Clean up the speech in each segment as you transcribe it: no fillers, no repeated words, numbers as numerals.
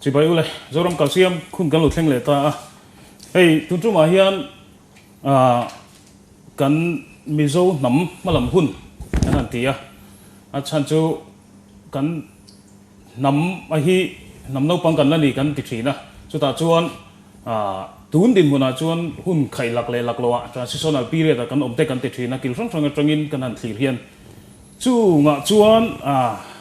Chibai ule, Zoram kalsiam khun kan lo thleng leh ta a. Hei tun tumah hian kan Mizo hnam hmalam hun kan han ti a, a chhan chu kan hnam a hi hnam naupang kan la ni kan ti thin a, chutah chuan tun dinhmunah chuan hun khaih lak leh lak loah transitional period ah kan awm te kan ti thin a, kil hrang hrang atangin kan han thlir hian chungah chuan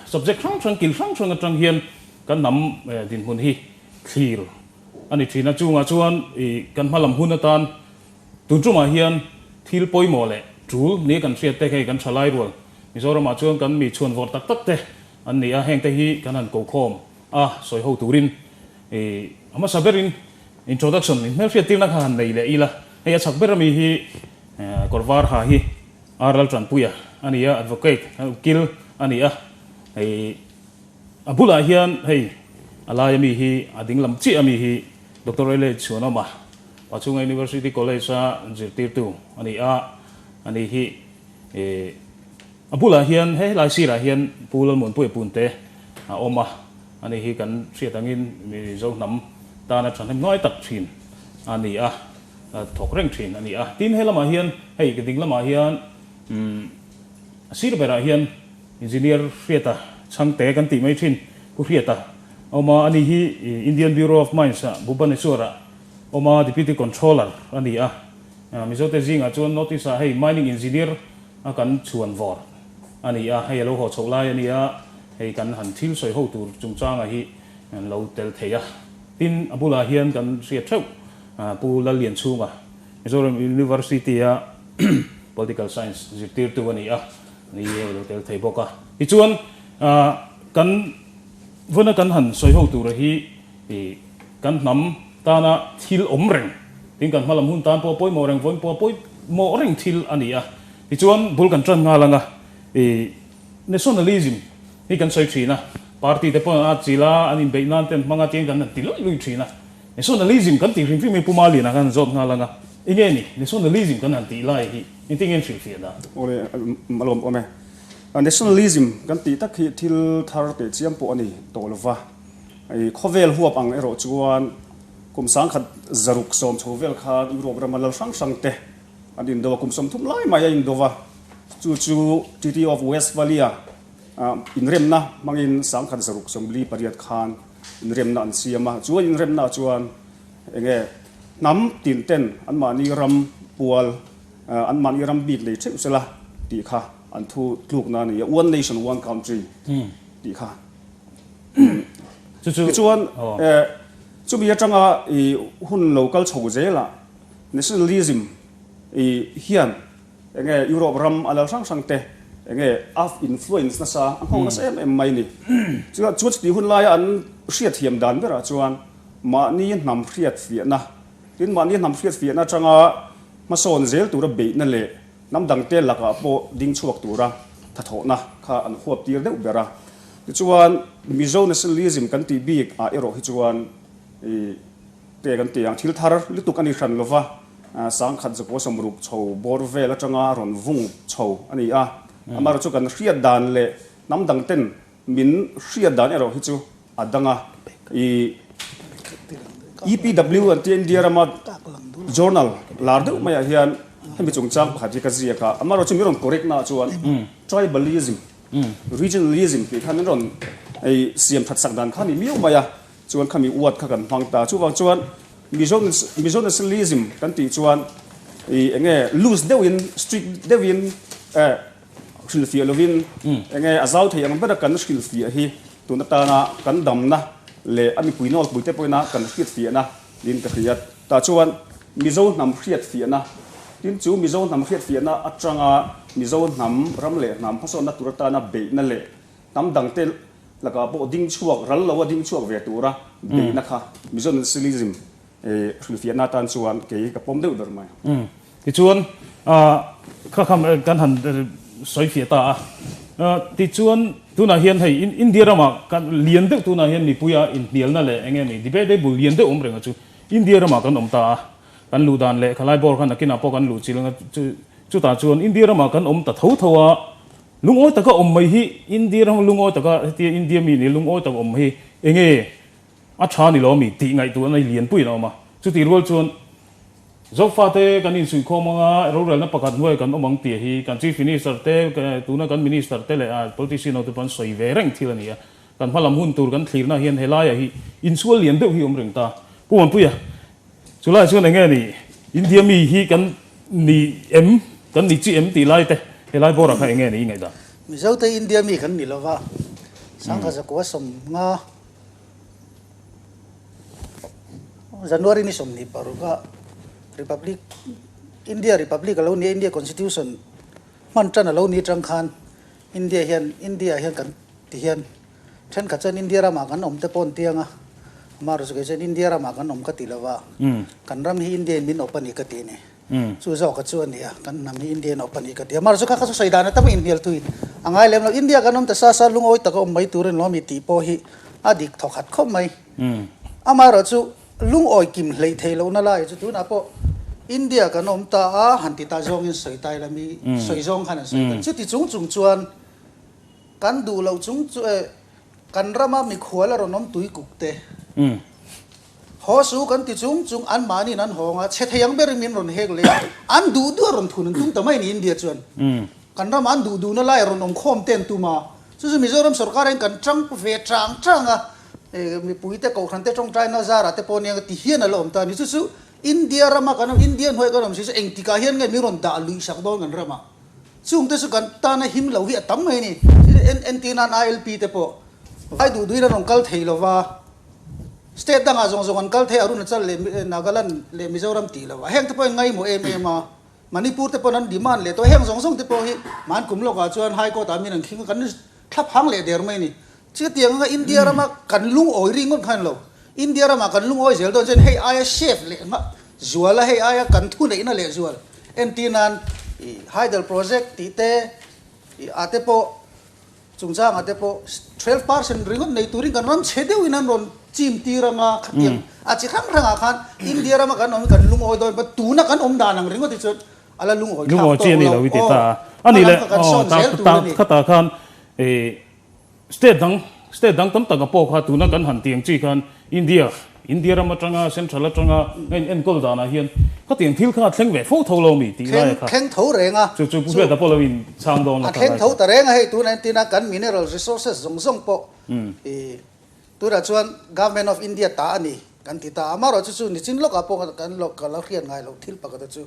subject hrang hrang kil hrang hrang atang hian kan hnam dinhmun hi thlir a ni thin a, chungah chuan kan hmalam hun atan tun tumah hian thil pawimawh leh tul nia kan hriat te hei kan thalai rual Mizoramah chuan kan mi chhuan vawr tak tak te an ni a, hengte hi kan han ko khawm a, sawi ho turin i a hmasa berin introduction in hmelhriat tirna kha han nei leh ila, hei a chhak ber ami hi kawr var ha hi R Laltanpuia a ni a, advocate ukil a ni a, hei a bulah hian hei a laia mi hi a ding lam chiah ami hi Doctor Railay Chhuanawma Pachhunga University College a zirtirtu a ni a, a ni hi i a bulah hian he helai sirah hian Pu Lalmuanpuia Punte a awm a, ani hi kan hriat angin Mizo hnam tana thahnem ngai tak thin a ni a, thawk reng thin a ni a. Tin he lamah hian hei ka ding lamah hian umm a sir berah hian Engineer Hriata Chhangte kan tih mai thin Pu Hriata a awm a, ani hi Indian Bureau of Mines ah Bhubaneswar ah awm a, Deputy Controller a ni a. Mizote zingah chuan notice ah hei mining engineer a kan chhuan vawr a ni a, hei a lo haw chhoh lai a ni a, hei kan han thil sawi ho tur chungchanga hi an lo tel thei a. Tin, a bulah hian kan hriat theuh Pu Lallianchhunga, Mizoram University a Political Science zirtirtu a ni a, ni a lo tel thei bawk a. Tichuan, kan vawna kan han sawi ho tura hi kan hnam tana thil awm reng, tin kan hmalam hun tan pawh pawimawh reng, vawiin pawh pawimawh reng thil a ni a. Tichuan bul kan tan nghal ang a, i nationalism hi kan sawi thin a, party te pawh a chil a, an inbeih nan te an hmang a tiang kan han ti luih luih thin a. Nationalism kan tih hrim hrim hi Pu Maliana khan zawt nghal ang a, enge ni nationalism kan han tih lai hi engtin nge an hrilhfiah dah? Awle, a lawm awm e. Nationalism kan tih tak hi thil thar teh chiam pawh a ni tawh lova. I khawvel huap ang erawh chuan kum 1660 chho vel khan Europe rama lal hrang hrang te an indo a, kum 30 lai mai a indo va, chu chu Treaty of Westphalia inremna hmangin 1648 khan inremna an siam a, chu an inremna chuan enge hnam tin ten anmahni ram pual, anmahni ram bik nei theuh sela tih kha an thu tlukna a ni a, One Nation One Country tih kha. Tichuan, chumi atanga i hun lo kal chho zelah nationalism i hian enge Europe ram a lal hrang hrang te enge a influence nasa, a nghawng nasa em em mai ni. Chuan chutih hun laia an hriatthiam dan berah chuan mahni hnam hriatfiahna, tin mahni hnam hriatfiahna atanga hmasawn zel tura beihna leh Hnam dangte lakah pawh ding chhuak tura thathawhna kha an huap tir deuh ber a. Tichuan, Mizo nationalism kan tih bik ah erawh hi chuan i te kan ti ang, thil thar lutuk a ni hran lova, 1960 chho bawr vel atanga rawn vung chho a ni a. Amaherawhchu kan hriat dan leh hnam dangten min hriat dan erawh hi chu a dang a, i EPW an tia India rama journal lar deuh maiah hian hemi chungchang pakhat hi ka ziak a, amaherawhchu min rawn correct naah chuan tribalism, regionalism tih kha min rawn ei siam that sak dan kha a ni miau mai a, chuan khami word kha kan hmang ta. Chuvang chuan Mizo Mizo nationalism kan tih chuan i enge loose deuhin strict deuhin eh Hrilhfiah lovin enge a zau thei ang bera kan hrilhfiah hi tun atana kan damna leh a mipui nawlpui te pawhin a kan hriatfiahna niin ka hria. Tah chuan Mizo hnam hriatfiahna, tin chu Mizo hnam hriatfiahna atanga Mizo hnam ram leh hnam hmasawnna tur atana beihna leh hnam dangte lakah pawh ding chhuak ral loa ding chhuak ve tura beihna kha Mizo nationalism hrilhfiahna atan chuan kei ka pawm deuh ber mai. Tichuan, kha kha kan han sawi fiah ta a. Tichuan, tunah hian hei India ramah kan lian deuh tunah hian mipuia inhnialna leh eng nge ni debatable lian deuh awm reng a chu India ramah kan awm ta a. Kan luh dan leh khalai bawr kha nakinah pawh kan luh chil ang a, chutah chuan India ramah kan awm ta tho tho a. Lungawi taka awm mai hi India rama lungawi taka hetia India mi nih lungawi taka awm hi eng nge? A tha ni lo mi tih ngaihtuahna hi lianpuiin a awm a. Chutih rual chuan Zofate kan insuihkhawm anga rorelna pakhat hnuai kan awm ang tih hi kan Chief Minister te, tuna kan Minister te leh politician hote pawh an sawi ve reng thil a ni a. Kan hmalam hun tur kan thlirna hian helaiah hi insual lian deuh hi awm reng ta. Pu Muanpuia, chulaiah chuan enge ni India mi hi kan ni em, kan ni chi em tih lai te helai bawrah kha enge ni i ngaihdan? Mizote India mi kan ni lova, sangha zakua 50 January ni 26 a Republic India Republic a lo nia India Constitution hman tan a lo ni atang khan India hian India hian kan ti hian thenkhat chuan India ramah kan awm te pawh an tiang a amaherawhchu kei chuan India ramah kan awm ka ti lova kan ram hi India in min awp a ni ka ti a ni. Chu zawk a chu a ni a, kan hnam hi Indian awp a ni ka ti a. Mahse kha kha chu sawi dan atam inhnial thui a ngai lem lo. India kan awm ta sa sa lungawi taka awm mai tur in lawm i tih pawh hi a dik thaw khat khawp mai. Amaherawh chu lungawi kim hleih theih lohna lai chu tunah pawh India kan awm ta a, han ti ta zawngin sawi tai la mi sawi zawng khan an sawi ta. Chuti chung chung chuan kan duh loh chung chu e kan rama mikhual a rawn awm tui kuk te. Haw su kan ti chung chung an mahniin an hawng a, chhe thei ang berin min rawn hek leh a, an duh duh a rawn thun an tum ta mai a ni India chuan. Kan ramah an duh duhna lai a rawn awm khawm te an tum a, chu chu Mizoram sorkar hian kan tang ve chang chang a, mipuite kohhran te tawngtaina zarah te pawh nia ti hian a la awm ta a ni. Chu chu India rama kan awm, India hnuaiah kan awm si chu engtikah hian nge min rawn dah luih sak dawn kan ramah. Chungte chu kan tana him lo hi a tam mai a ni. Entir nan ILP te pawh vai duh duhin an rawn kal thei lova. State dangah zawng zawng an kal thei Arunachal leh Nagaland leh Mizoram tih lo a, heng te pawhin ngaihmawh em em a, Manipur te pawn an demand leh tawh a, heng zawng zawng te pawh hi mahni kum lawkah chuan High Court ah min an khing a, kan thla phang leh der mai a ni. Chutiang anga India rama kan lungawi ri ngawt khan lo, India ramah kan lungawi zel dawn chuan hei aia safe leh nghah zual a, hei aia kan thuneihna leh zual entir nan Hydel project tih te ah te pawh Chungchangah te pawh 12% ringawt nei turin kan ram chhe deuhin an rawn chim tir anga khatiang a chi hrang hrangah khan India rama kan awm hi kan lungawi dawn but tuna kan awm dan ang ringawt hi chuan a la lungawi thlak Lungawi tawk chi a ni lo lo i ti aw ta a. A nih hmalam leh kha kan aw sawn ta zel tur ta a ni. khatah khan ih state dang state dang tam taka pawh kha tuna kan han tih ang chi khan India India ram atanga central atanga a in enkawl danah hian khatiang thil kha a thleng ve fo tho lo mi tih laia kha. Thleng tho reng a. Chu chu Pu Hriata pawh lo in chhang dawn la A thleng tho ta reng a hei tunah entina kan mineral resources zawng zawng pawh i tunah chuan Government of India ta a ni kan ti ta a. Amaherawhchu chu nichin lawkah pawh kan lo ka lo hriat ngai loh thil pakhat a chu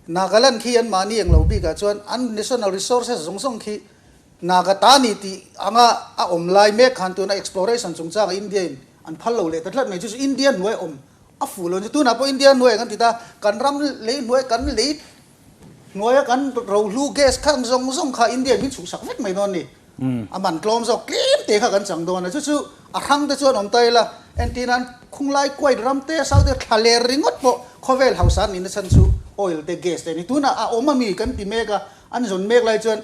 Nagaland khi an mahni englo bikah chuan an national resources zawng zawng khi Naga ta ni tih anga a awm lai mek khan tuna exploration chungchanga India in an phal lo leh ta tlat mai chu chu India hnuai awm a fuh lo ni. Tunah pawh India hnuai kan ti ta, kan ram lei hnuai kan lei hnuaia kan rohlu gas kha ang zawng zawng kha India in min chhuhsak vek mai dawn ni. A man tlawm zawk tlem te kha kan chang dawn a, chu chu a hrang te chuan awm ta ila entirnan khunglai Kuwait ram te Saudi thla ler ringawt pawh khawvel hausa an nihna chhan chu oil te gas te a ni. Tunah a awm ami kan ti mek a, an zawn mek lai chuan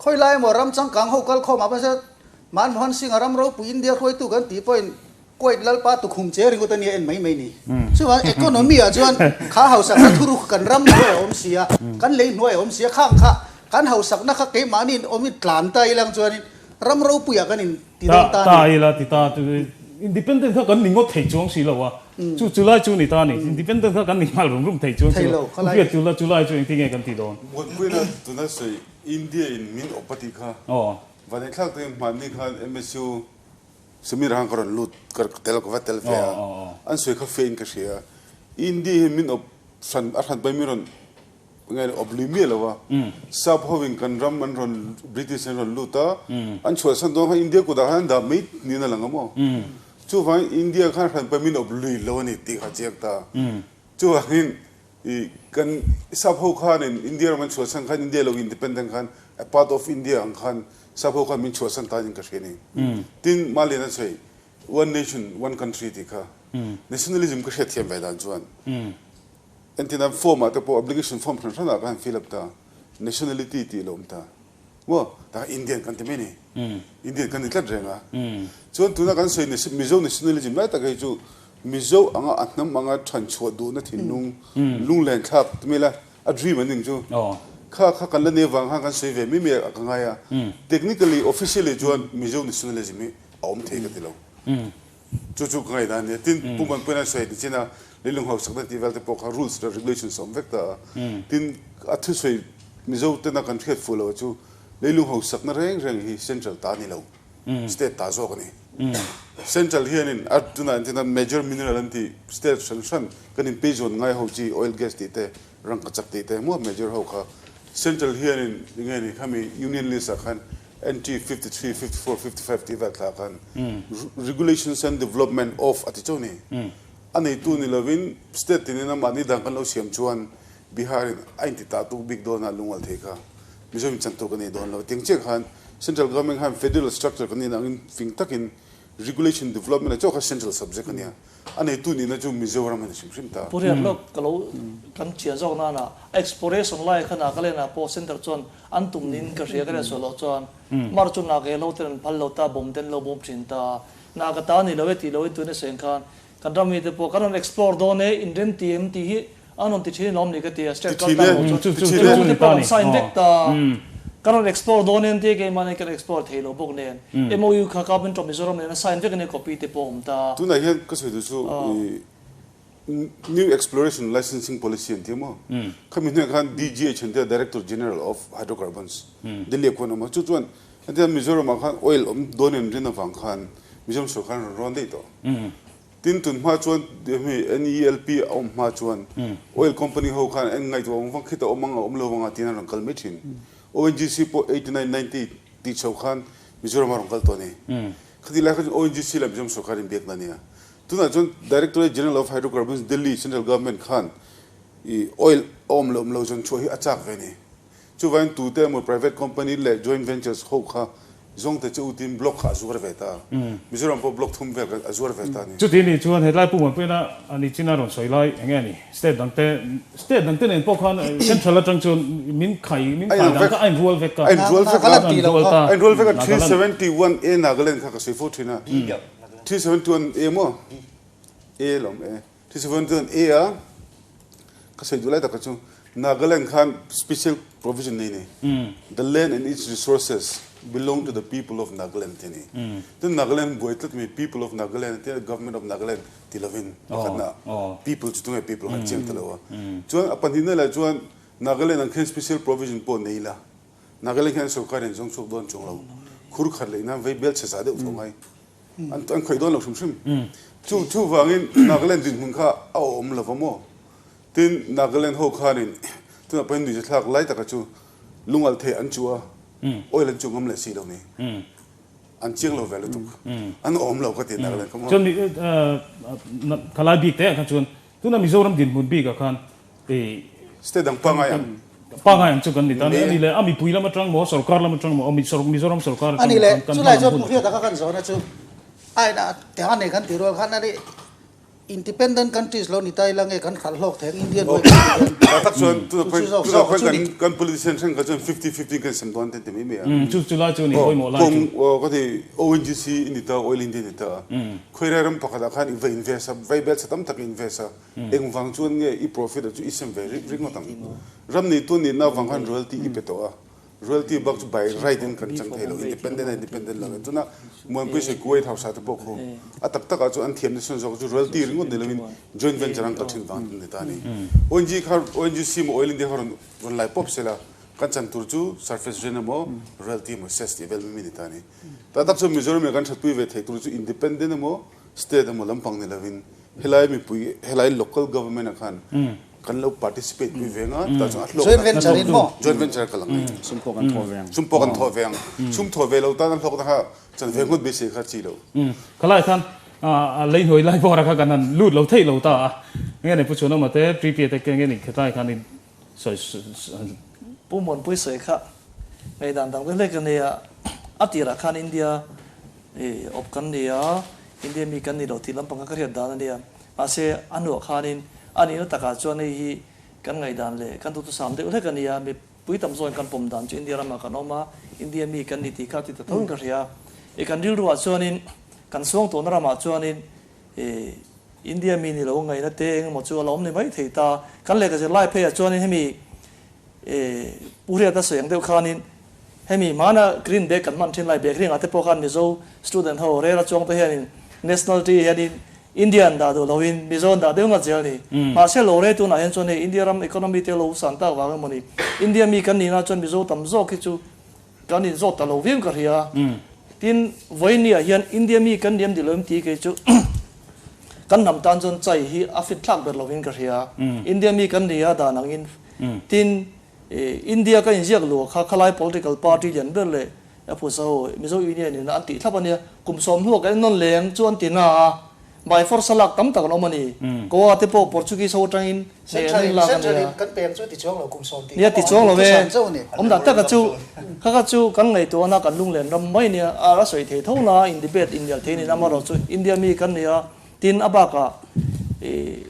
Khawi lai emaw ram changkang ho kal khawm ah pawh hian Manmohan Singh a ram ropui India hruaitu kan tih pawhin Kuwait lalpa tukhum che ringawt a nia en mai mai ni. Chuvang economy ah chuan kha hausakna thuruk kan ram hnuai a awm si a, kan lei hnuai a awm si a, khang kha kan hausakna kha keimahni in awm in tlan ta ilang chuanin ram ropuiah kan in ti dawn ta a ni. Ta ila ti ta independent kha kan ni ngawt thei chuang si lo a, chu chulai chu ni ta a ni. Independent kha kan ni nghal rum rum thei chuang si lo. Hriat chula chulai chu engtin nge kan ti dawn? Muanpuina tuna sawi India in min awp a tih kha vanneih thlak takin hmanni khan MSU Samir khan ka rawn lut ka tel ka va tel ve a, an sawi kha fiah in ka hria a, India hian min awp hran a hran pawhin min rawn nge awp lui miah lo a, Sap hovin kan ram an rawn British an rawn lut a, an chhuahsan dawn khan India kutah khan an dah mai niin a lang a maw? Chuvangin India khan hran pawhin min awp lui lo a ni tih kha a chiang ta. Chuvangin I kan sap ho khanin India ram an chhuahsan khan India lo independent khan a part of India ang khan sap ho khan min chhuahsan ta in ka hria ni. Tin Malian a sawi one nation one country tih kha nationalism ka hriat thiam ve dan chuan entina form ah te pawh application form hran hran ah ka han fill up ta nationality tih a lo awm ta. Maw? Tah Indian kan ti mai ni. Indian kan ni tlat reng a. Chuan tuna kan sawi Mizo nationalism lai tak hei chu Mizo anga a hnam anga than chhuah duhna thinlung lunglen thlak ti mai la a dream an ning chu. Kha kha kan la nei vang khan kan sawi ve mai mai a ka ngai a. Technically officially chuan Mizo nationalism hi a awm thei ka ti lo. Chu chu ka ngaihdan a nia. Tin, Pu Manpuian a sawi ni chin a, leilung hausakna tih vel te pawh kha rules leh regulations a awm vek ta a. Tin, a thusawi Mizo tena kan hriat fuh loh chu leilung hausakna reng reng hi central ta a ni lo, state ta zawk a ni. Central hianin a tunah entirna major mineral an tih state hran hran kan inpeizawn ngai ho chi oil gas tih te, rangkachak tih te hmuah major ho kha central hianin enge ni khami union list ah khan entry 53, 54, 55 tih vel thla khan regulations and development of a ti chauh ni. A neitu ni lovin state tinin a mahni dan kan lo siam chuan Bihar in a inti ta tuk bik dawn a lungal thei kha Mizo in chan tur kan nei dawn lo. Tiang chiah khan central government khan federal structure kan nih angin fing takin regulation development a chauh kha central subject a nia. A neitu nihna chu Mizoram a ni hrim hrim ta. Pu Riat lawk ka lo kan chian zawk nana exploration lai kha Nagaland ah pawh center chuan an tum niin ka hria ka riat suah loh chuan mar chu Naga lo ten an phal lo ta bomb ten lo bawm thin ta Naga ta ni lo e tih loin tuna seng khan kan ram mite pawh kan rawn explore dawn e in rem ti em tih hi an rawn ti thin lawm ni ka ti a state kal ta ho chuan rilru te pawh kan sign vek ta kan rawn explore dawn em tia keimahni kan explore thei lo bawk nen MOU kha Government of Mizoram nen a sign vek ania copy te pawh awm ta. Tunah hian ka sawi duh chu New Exploration Licensing Policy an ti maw? Khami hnuaiah khan DGH an tia Director General of Hydrocarbons Delhi ah khuan a awm a chu chuan hetiang Mizoram ah khan oil awm dawn in rin avang khan Mizoram sorkar an rawn rawn daih tawh. Tin tun hma chuan hemi NELP a awm hma chuan oil company ho khan eng ngaihtuah vang vang khita awm ang a awm lo vang a tiin an rawn kal mai thin. ONGC pawh 89, 90 tih chho khan Mizoram a rawn kal tawh a ni. Khati lai kha chuan ONGC leh Mizoram sorkar inbiakna a nia. Tunah chuan Directorate General of Hydrocarbons Delhi Central Government khan i oil a awm leh awm lo zawn chhuah hi a chak ve a ni. Chuvangin tute emaw private company leh joint ventures ho kha zawngte che utin block kha a zuar ve ta. Mizoram pawh block thum vel kha a zuar ve ta a ni. Chuti nih chuan hetlai Pu Muanpuiana a ni chin a rawn sawi lai eng nge ni? State dangte state dangte nen pawh khan central atang chuan min khai min khai dan kha a inrual vek a. A inrual vek a. A inrual ta. A inrual vek a. 371 A Nagaland kha ka sawi fo thin a. 371 A maw? A lawm e. 371 A a ka sawi duh lai tak kha chu Nagaland khan special provision nei ni. The land and its resources belong to the people of Nagaland ti a ni. Tin Nagaland buai tlat mai people of Nagaland tia government of Nagaland ti lovin pakhatna people chu tunge people kha chiang ta lo a. Chuan a pahnihna lah chuan Nagaland ang khian special provision pawh nei la Nagaland khian sorkar in zawng chhuak dawn chuang lo. Khur khat leh nan vei bel chhe za deuh tho ngai. An an khawih dawn lo hrim hrim. Chu chuvangin Nagaland dinhmun kha a awm lo va maw? Tin, Nagaland ho khanin tunah pawhin nuihza thlak lai taka chu lungalh thei an chu a, oil an chu ngam leh si lo ni. An chiang lo ve lutuk. An awm lo ka ti Nagaland kha maw? Chuan thalai bik te ah khan chuan tuna Mizoram dinhmun bik ah khan i State dang pangai ang. Pangai ang chu kan ni ta. Ani leh a mipui lam atang maw, sorkar lam atang maw, Mizoram sorkar atang maw kan kan hma lam hun. Ani leh chulai chuan Pu Hriata kha kan zawhna chu aina tiang a nei kan tih rual khan ani Independent countries lo ni ta ila nge kan khalh hlawk thei ang Indian way kan tih hian. Tah tak chuan tunah khuan tunah khuan kan kan politician thenkhat chuan 50 50 kan sem dawn ten ti mai mai a. Chu chu lai chu ni pawimawh lai chu. Kawng ka ti ONGC i ni ta Oil India ni ta khawirai ram pakhat ah khan i va invest a vai bel sa tam tak i invest a engvang chuan nge i profit ah chu i sem ve rik rik ngawt ang. Ram neitu nihna avang khan royalty i pe tawh a. Royalty bak chu by right in kan chang thei lo, independent a independent lo e. Chuna Muanpui sawi Kuwait hausa te pawh khu a tak tak ah chuan an thiamna chhun zawk chu royalty ringawt ni lovin joint venture an kal thin vang ni ta a ni. ONG kha ONGC maw Oil India kha rawn rawn lai pawp sela kan chan tur chu surface rent emaw royalty emaw cess tih vel mai mai ni ta a ni. Tak tak chuan Mizoram in kan thatpui ve thei tur chu independent emaw state emaw lampang ni lovin helai mipui helai local government ah khan Kan lo participate pui ve nga tah chuan a hlawk Joint venture in maw? Joint venture ka lang ai. Sum pawh kan thawh ve ang. Sum pawh kan thawh ve ang. Sum thawh ve lo tan a hlawkna kha chan ve ngawt beisei kha chi lo. Khalai khan a lei hnuai lai bawra kha kan han lut lo theih lo ta a. Nge ni Pu Chhuanawma te Pripia te nge ni khetlai khan in sawi Pu Muanpui sawi kha ngaihdan dang deuh hlek a nia. A tirah khan India awp kan ni a, India mi kan ni lo tih lampang kha ka hriat dan a nia. Mahse, a hnuah khanin a nihna takah chuan hei hi kan ngaihdan leh kan duhthusam deuh hlek a ni a, mipui tam zawkin kan pawm dan chu India ramah kan awm a, India mi kan ni tih kha ti ta thoin ka hria. I kan rilruah chuanin kan suangtuahna ramah chuanin i India mi ni lo ngaihna te eng emaw chu a la awm ni mai thei ta. Kan lehkha zirlai pheiah chuanin hemi i Pu Hriata sawi ang deuh khanin hemi hmana green bag kan hman thin lai bag ringah te pawh khan Mizo student ho rel a chuang te hianin. Nationality hianin India an dah duh loin Mizo an dah deuh ngat zel a ni. Mahse lo rei tunah hian chuan hei India ram economy te lo san tak vang emaw ni, India mi kan nihna chuan Mizo tam zawk hi chu kan inzawt ta lo viau ka hria. Tin, vawinia hian India mi kan niam dih lo em tih kei chu kan hnam tan chuan chai hi a fit thlak ber lovin ka hria. India mi kan ni a dan angin. Tin, India ka inziak luah kha khalai political party lian ber leh A phusa ho, Mizo Union in an tih thlap a nia. Kum sawm hnuah kan ennawn leng chu an ti na a, by force a lak tam tak an awm a ni. Goa te pawh Portuguese ho atangin hneh an inlak a nia. Kan peng chu ti chuang lo kum sawm tih Nia ti chuang lo e. Awm dan taka chu kha kha chu kan ngaihtuahna kan lunglen ram mai nia. A sawi thei tho na in debate innial thei niin amaherawh chu India mi kan ni a, tin a bakah ih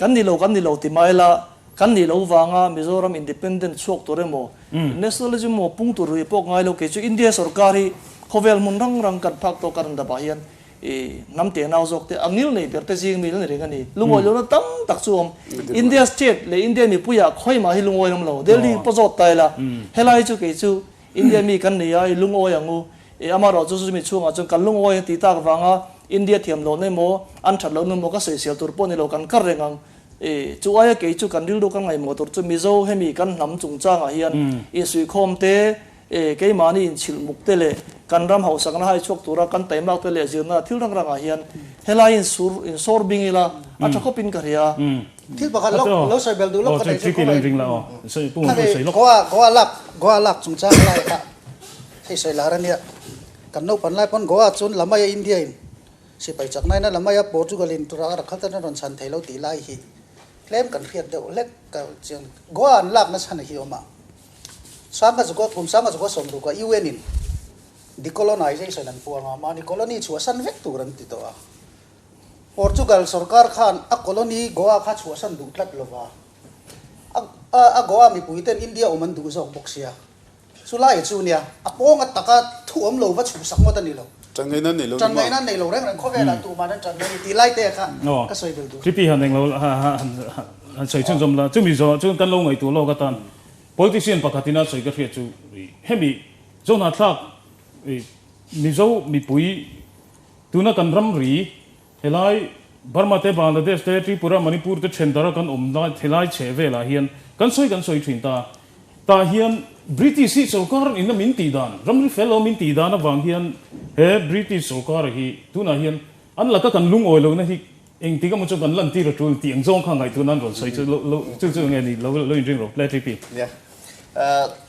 Kan ni lo, kan ni lo ti mai la, kan nih loh vanga Mizoram independent chhuak tur emaw, nationalism emaw pung tur rui pawh ngai lo kei chu India sorkar hi khawvel hmun rang rang kan phak tawh kan dap ah hian i hnam te nau zawk te a ngil nei ber te zing mi la ni reng a ni. Lungawi lohna tam tak chu awm. India state leh India mipui ah khawi mah hi lungawi awm lo. Delhi pawh zawt ta ila helai chu kei chu India mi kan ni a, i lungawi ang u. I amaherawh chu chumi chhungah chuan kan lungawi ang tih tak vanga India thiam lohna emaw, an that lohna emaw ka sawisel tur pawh ni lo, kan kar reng ang. I chu aia kei chu kan rilru kan ngaihmawh tur chu Mizo hemi kan hnam chungchangah hian insuihkhawm te, i keimahni inchhilh muk te leh kan ram hausakna hai chhuak tura kan taimak te leh zirna thil rang rangah hian helai insur insawr bing ila a tha khawpin ka hria. Thil pakhat lawk lo sawi bel duh lawk ka nei chu khawngaih Goa Goa lak Goa lak chungchang lai kha hei sawi lar ania kan naupan lai pawn Goa chuan Lamaya India in sipai chak nain a Lamaya Portugal in tura a rakhal tan a rawn chhan thei lo tih lai hi tlem kan hriat deuh hlek ka chiang Goa an lakna chhan hi awm a Sangha Zuka kum Sangha Zuka sawmruka UN in decolonization an puang a mahni colony chhuahsan vek tur an ti tawh a. Portugal sorkar khan a colony Goa kha chhuahsan duh tlat lova, a a Goa mipui ten India awm an duh zawk bawk sia. Chulai chu nia, a pawnga taka thu awm lo va chhuhsak ngawt a ni lo. Tangaihna nei lo ni ma. Tangaihna nei lo reng reng khawvelah tuman an tan lo a ni tih lai te kha ka sawi bel duh. Tripi han englo han sawi chhunzawm la, chumi zawh chuan kan lo ngaihtuah lawk atan politician pakhatin a sawi ka hriat chu hemi Zohnahthlak Mizo mipui Tuna kan ramri, helai Burma te, Bangladesh te, Tripura, Manipur te then dara kan awm lai helai chheh velah hian kan sawi kan sawi thin ta. Tah hian British hi sorkar in a min tih dan, ramri fel lo min tih dan avang hian he British sorkar hi tunah hian an laka kan lungawi lohna hi engtik emaw chu kan lantir a tul tih ang zawng kha ngaihtuah nan rawn sawi chu lo lo chu chu nge ni lo lo inring rawh hle Tripi. Nia.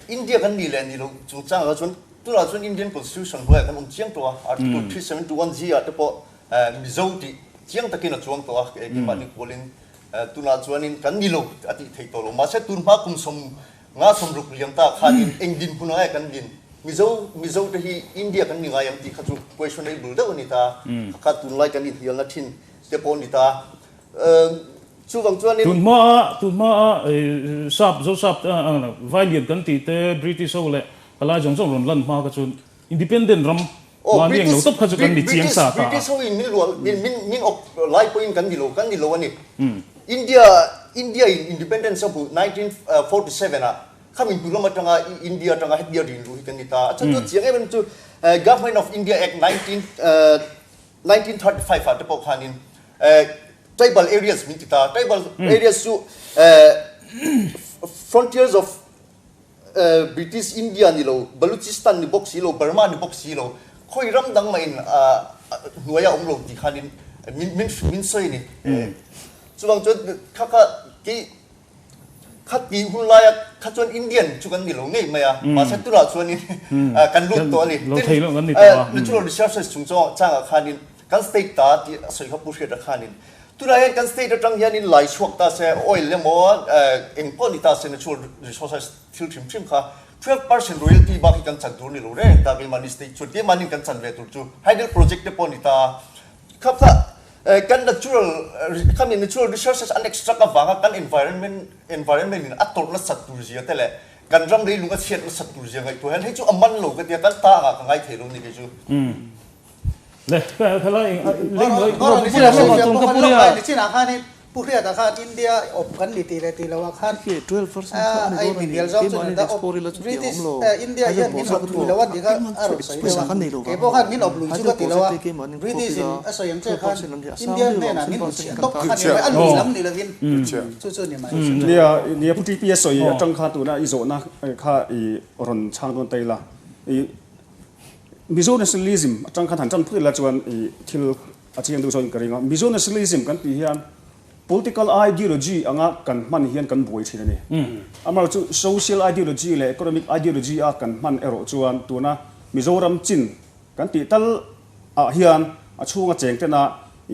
India kan ni leh ni lo chungchangah chuan Tunah chuan Indian Constitution hnuaiah kan awm chiang tawh a, Article 371 G ah te pawh Mizo tih chiang takin a chuang tawh a, keimahni kualin tunah chuanin kan ni lo a tih theih tawh lo. Mahse tun hma kum sawm nga sawm ruk liam ta khanin eng dinhmun ah nge kan din? Mizo Mizo te hi India kan ni ngai ang tih kha chu questionable deuh a ni ta, kha kha tunlai kan inhnialna thin te pawh a ni ta. Chuvang chuanin. Tun hmaa tun hmaa sap Zo sap Vailian kan tih te British ho leh Palai zawng zawng rawn lan hma kha chuan independent ram mahni eng lo tawp kha chu kan ni chiang sa ta a. British ho in min luah min min min awp lai pawhin kan ni lo kan ni lo a ni. India India in independence a hmuh 1947 ah kha min hnu lam atanga India atanga hetia rin luh hi kan ni ta a. Chuan chu chiang em em chu Government of India Act 1935 ah te pawh khanin tribal areas min ti ta. Tribal areas chu frontiers of British India ni lo, Baluchistan ni bawk si lo, Burma ni bawk si lo, khawi ram dang mah in hnuai a awm lo tih khanin min min min sawi a ni. Chuvang chuan kha kha kei kha tih hun laia kha chuan Indian chu kan ni lo ngei mai a, mahse tunah chuanin kan lut tawh a ni. Tin, natural resources chung changah khanin kan state ta tih a sawi kha Pu Hriata khanin Tunah hian kan state atang hianin lai chhuak ta se, oil emaw eng pawh ni ta se natural resources thil hrim hrim kha 12% royalty bak hi kan chan tur ni lo reng ta keimahni state chuan keimahni kan chan ve tur chu hydel project te pawh ni ta kha kha kan natural khami natural resources an extract avanga kan environment environment in a tawrh nasat tur zia te leh kan ram leilung a chhiat nasat tur zia ngaihtuah hian hei chu a man lo ka tia kan ta angah ka ngai thei lo ni kei chu. Le, kha lai nichin ah khanin Pu Hriata khan India awp kan ni tih leh tih loh ah khan a in hnial zawng chu ni ta awp British India hian min awp lui lo a tih kha a rawn sawi deuh a, kei pawh khan min awp lui chu ka ti lo a, British in a sawi ang che khan India hnenah min hmuchhiah tawp kha ni mai, a lui lam ni lovin chu chu ni mai. Nia, nia Pu TP a sawi atang kha tuna i zawhna kha i rawn chhang dawn ta ila, i Mizo nationalism atang khan han tan phut ila chuan i thil A chiang deuh zawkin ka ring a, Mizo nationalism kan tih hian political ideology anga kan hman hian kan buai thin a ni. Amaherawhchu chu social ideology leh economic ideology a kan hman erawh chuan tuna Mizoram chin kan tih tal ah hian a chhunga cheng tena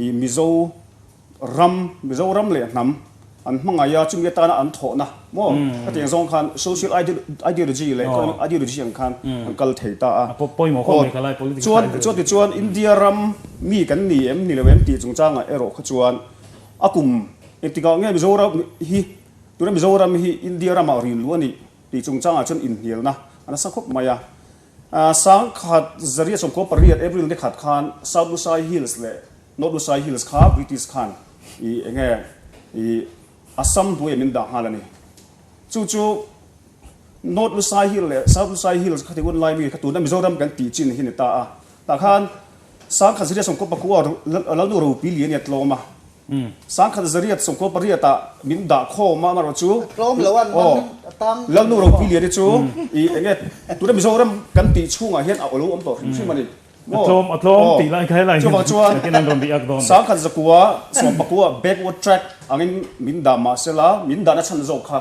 i Mizo ram, Mizoram leh hnam an hmangaih a, chumi atana an thawhna maw ka tih ang zawng khan social ideology leh economic ideology ang khan an kal thei ta a. Chuan chuan tichuan India ram mi kan ni em ni lo em tih chungchangah erawh kha chuan a kum engtikah nge Mizoram hi tuna Mizoram hi India ramah rin luh a nih tih chungchangah chuan inhnialna a nasa khawp mai a. 1948 April ni khat khan South Lusai Hills leh North Lusai Hills kha British khan i enge i Assam hnuaiah min dah nghal a ni. Chu chu North Lusai Hill leh South Lusai Hills kha ti hun lai mi kha tuna Mizoram kan tih chin hi ni ta a. Tah khan 1949 Lalnu Ropui Lian i a tlawm a. 1998 ah min dah khawm a amaherawh chu Tlawm lo an man a tang Lalnu Ropui Lian i chu i enge tuna Mizoram kan tih chhungah hian a lo awm tawh hrim hrim a ni. A tlawm a tlawm tih lai kha helai Chuvang chuan 1019 10 backward track angin min dah mah sela min dahna chhan zawk kha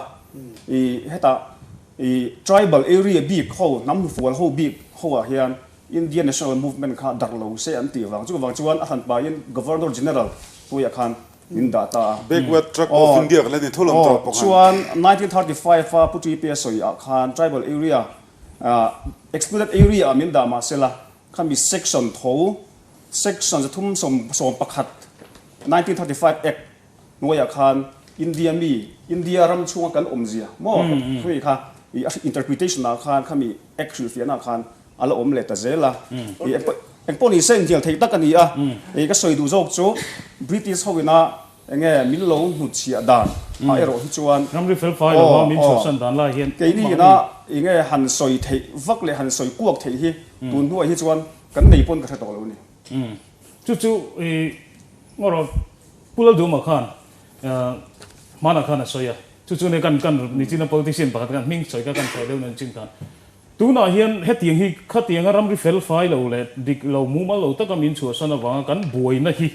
i hetah i tribal area bik ho hnam hnufual ho bik ho ah hian Indian National Movement kha darh lo se an tih vang chuvang chuan a hran pahin Governor General hnuaiah khan min dah ta a. Backward track of India kan la ni tho lo ang tawh pawh khan. Chuan 1935 a Pu Ṭipe sawi ah khan tribal area Excluded area ah min dah mah sela, khami section tho, section 311, 1935 Act hnuaiah khan India mi, India ram chhunga kan awmzia maw hei kha i a interpretation ah khan khami Act hrilhfiahna ah khan a la awm leh ta zel a. Engpawh ni se inhnial theih tak a ni a, ka sawi duh zawk chu British ho ina Enge min lo hnutchhiah dan ah erawh hi chuan Ramri fel fai lo a min chhuahsan dan lai hian keini ina enge han sawi theih vak leh han sawi kuak theih hi tun hnuah hi chuan kan nei pawn ka hre tawh lo a ni. Chu chu i ngaw Pu Lalduma khan hmanah khan a sawi a, chu chu nia kan kan nichina politician pakhat khan hming sawi kha kan sawi deuh nan chin khan tunah hian hetiang hi khatianga ramri fel fai lo leh dik lo mumal lo taka min chhuahsan avanga kan buaina hi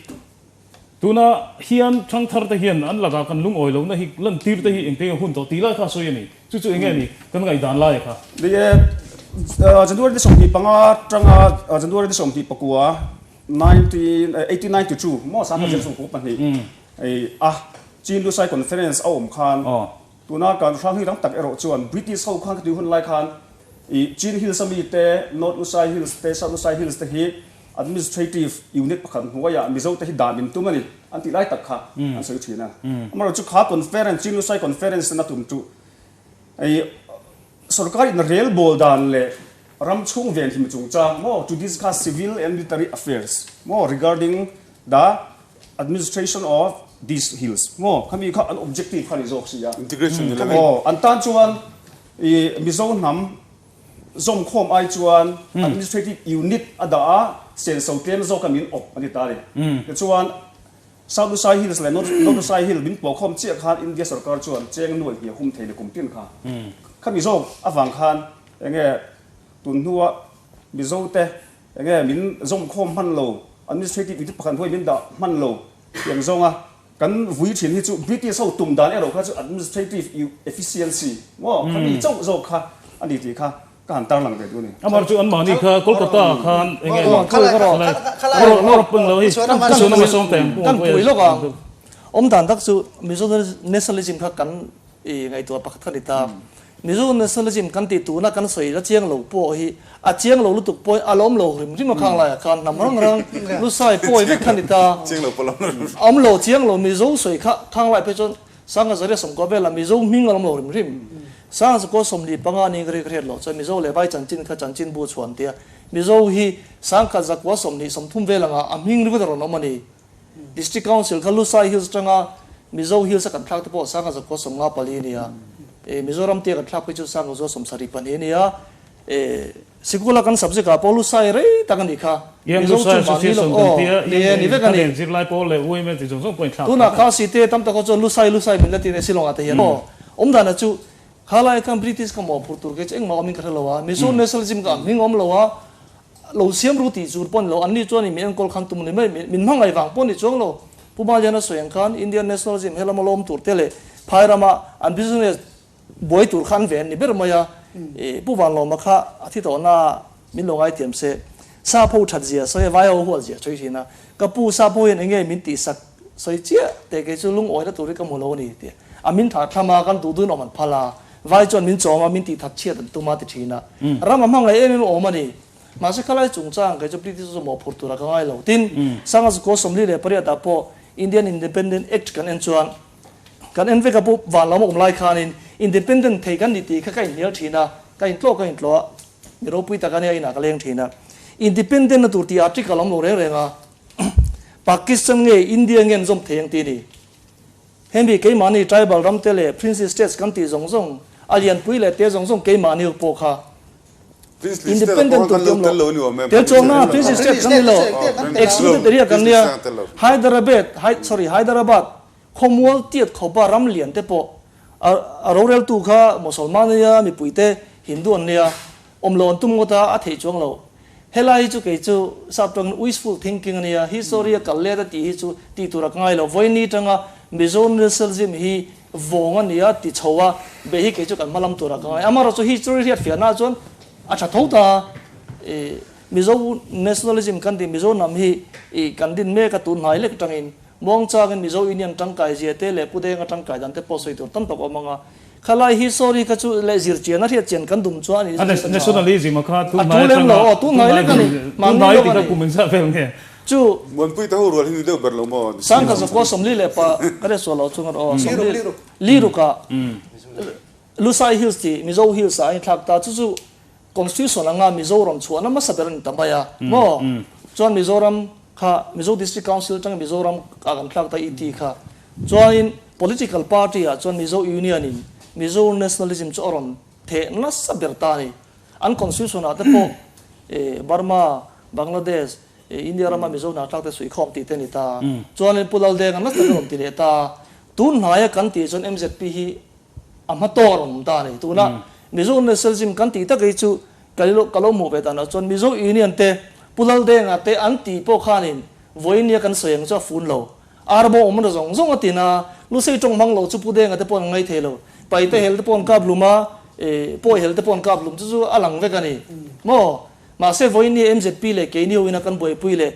Tuna hian thangthar te hian an lakah kan lungawi lohna hi lantir te hi engte nge hun tawh tih lai kha a sawi a ni. Chu chu enge ni kan ngaihdan lai kha? Ni e, January ni 25 tanga January ni 29 1892 maw 1922 a Chin Lusai Conference a awm khan tuna kan hrang hi tam tak erawh chuan British ho khan khati hun lai khan i Chin Hills a mi te North Lusai Hills te South Lusai Hills te hi Administrative unit pakhat hnuaiah Mizote hi dan in tum a ni an tih lai tak kha an sawi thin a. Amaherawhchu chu kha conference, Chin Lusai Conference na tum chu hei sorkar in rel bawl dan leh ram chhung venhim chungchang maw to discuss civil and military affairs maw regarding the administration of these hills maw khami kha an objective kha ni zawk si a. Integration ni lo. Aw an tan chuan i Mizo hnam Zawmkhawm ai chuan administrative unit a dah a, senso tlem zawka min awp a ni ta a ni. Tichuan, South Lusai Hills leh North Lusai Hill min pawhkhawm chiah khan India sorkar chuan cheng nuai hnih a hum thei ni kum tin kha. Khami zawk avang khan enge tun hnua Mizote enge min zawmkhawm hman lo, administrative unit pakhat hnuai min dah hman lo tih ang zawnga Kan vui thin hi chu British ho tum dan erawh kha chu administrative efficiency maw kha mi chauh zawk kha a ni tih kha ka han tarlang ve duh a ni. Amar chu anmahni kha Kolkata ah khan eng nge Kan pui lawk ang. Awm dan tak chu Mizo nationalism kha kan i ngaihtuah pakhat kha ni ta. Mizo nationalism kan tih tuna kan sawi la chiang lo pawh hi a chiang lo lutuk pawhin a lawm lo hrim hrim a khang laiah khan hnam rang rang lusai pawi vek kha ni ta. Awm lo chiang lo Mizo sawi kha khang lai phei chuan Sanga Zaria sawmkua velah Mizo hming a lawm lo hrim hrim. Sanga zakua 25 ni ka ri ka hriat loh chuan Mizo leh vai chanchin kha chanchin bu chhuan tia Mizo hi sangkhat zakua 20 30 vel anga a hming ringawt a rawn awm a ni. District Council kha Lusai Hills atanga. Mizo Hills a kan thlak te pawh Sangha 154 a ni a, Mizoram tia kan thlak phei chu 172 a ni a, Sikul a kan subject ah pawh Lusai rei tak a nih kha. Mizo chu mahni lo aw ni e ni vek a ni. Tunah Khasi te tam tak ho chuan Lusai Lusai min la ti reh Shillong ah te hian aw. Awmdan ah chu khalai khan British ka mawhphurh tur kei chu engmah awmin ka hre lo a, Mizo nationalism ka hming awm lo a, lo siam ru tih tur pawh ni lo, anni chuan min enkawl khan tum ni mai, min hmangaih vang pawh ni chuang lo. Pu Maliana sawi ang khan Indian nationalism helama lawm tur te leh phai rama an business buai tur kha an ve an ni ber mai a, Pu Vanlawma kha a thi tawh na min lo ngaithiam se, sap ho that zia sawi a, vai ho huat zia sawi thin a, ka pu sap ho hian enge min tihsak sawi chiah teh kei chu lungawina tur hi ka hmu lo a ni tih a, min thah thlam a, kan duh duhin awm an phal a, vai chuan min chawm a, min tih that chhiat an tum a ti thin a, ram a hmangaih em em awm a ni. Mahse khalai chungchang kei chu British chu mawhphurh tura ka ngai lo. Tin, 1948 ah pawh Indian Independent Act kan en chuan, Kan en vek a pu van lam a awm lai khanin independent thei kan ni tih kha ka inhnial thin a, ka intlawh ka intlawh a, mi ropui tak a nia inah ka leng thin a. Independent na tur tih article a awm lo reng reng a, Pakistan nge India nge an zawm thei ang tih a ni. Hemi keimahni tribal ram te leh princely states kan tih zawng zawng, a lianpui leh te zawng zawng keimahni pawh kha Independent tur ti awm lo. Tel chuang na Princely State kan ni lo. Excluded area kan nia. Hyderabad, sorry, Hyderabad khawmual tiat khawpa ram lian te pawh a roreltu kha Mosolman a nia, mipui te Hindu an nia. Awm lo an tum ngawt a, a theih chuang lo. Helai hi chu kei chu sap tawngin wishful thinking a nia. History a kal let a tih hi chu tih tur a ka ngai lo. Vawiini tanga Mizo Nationalism hi Vawng a nia ti chho a, be hi kei chu kan hma lam turah ka ngai. Amaherawh chu history hriat fiahna chuan a tha tho ta. I Mizo nationalism kan tih Mizo hnam hi i kan din mek a tun hnai lek atangin muangchangin Mizo Union tangkai zia te leh Pu Denga tangkai dan te pawh sawi tur tam tak awm ang a. Khalai history kha chu leh zir chian a hriat chian kan dum chuan a nih A nationalism a kha tun hnai atanga tun hnai tun hnai ti kha kum engzah vel nge? Chu. Muanpui te ho rual hi ni deuh ber lo maw? Sangha zakua 42 ka ria sual lo chung erawh 40 li rukah Lusai Hills tih Mizo Hills ah a inthlak ta. Chu chu Constitution anga Mizoram chhuahna hmasa ber a ni ta mai a maw? Chuan Mizoram kha Mizo District Council atanga Mizoram ah kan thlak ta i tih kha. Chuanin Political Party ah chuan Mizo Union in Mizo Nationalism chu a rawn theh nasa ber ta a ni. An Constitution ah te pawh Burma, Bangladesh, India rama Mizo hna tlak te suihkhawm tih te a ni ta. Chuanin Pu Laldenga nasa tak a rawn ti leh ta. Tun hnaia kan tih chuan MZP hi a hma tawk a rawn awm ta a ni. Tuna Mizo Nationalism kan tih tak hi chu ka lo hmuh ve danah chuan Mizo Union te, Pu Laldenga te an tih pawh khanin vawiin nia kan sawi ang chu a fun lo. Arbo awmna zawng zawng a tin a, Lusei tawng hmang lo chu Pu Denga te pawh an ngai thei lo. Paite hel te pawh an kap hlum a, Pawi hel te pawh an kap hlum chu chu a lang vek a ni. Maw? Mahse vawiin ni MZP leh keini ho ina kan buaipui leh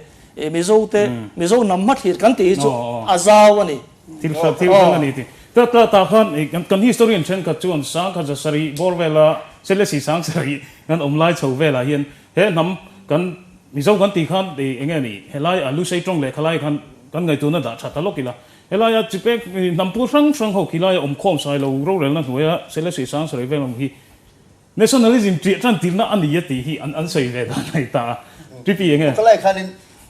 Mizo te, Mizo hnam hmathlir kan tih hi chu a zau a ni. Thil hran thil dang a ni tih. Ta ta tah khan kan historian thenkhat chuan 1700 bawr vela Selesih 7000 kan awm lai chho velah hian he hnam kan Mizo kan tih khan eng nge ni helai a Lusei tawng leh khalai khan kan ngaihtuahna dah tha ta lawk ila. Helaia chipek hnampur hrang hrang ho khilai a awm khawm sai lo rorelna hnuaia Selesih 7000 vel awm hi Nationalism ṭiah ṭan tirhna a ni a tih hi an an sawi ve dan a ni ta a. Pi eng nge? Ka lai khanin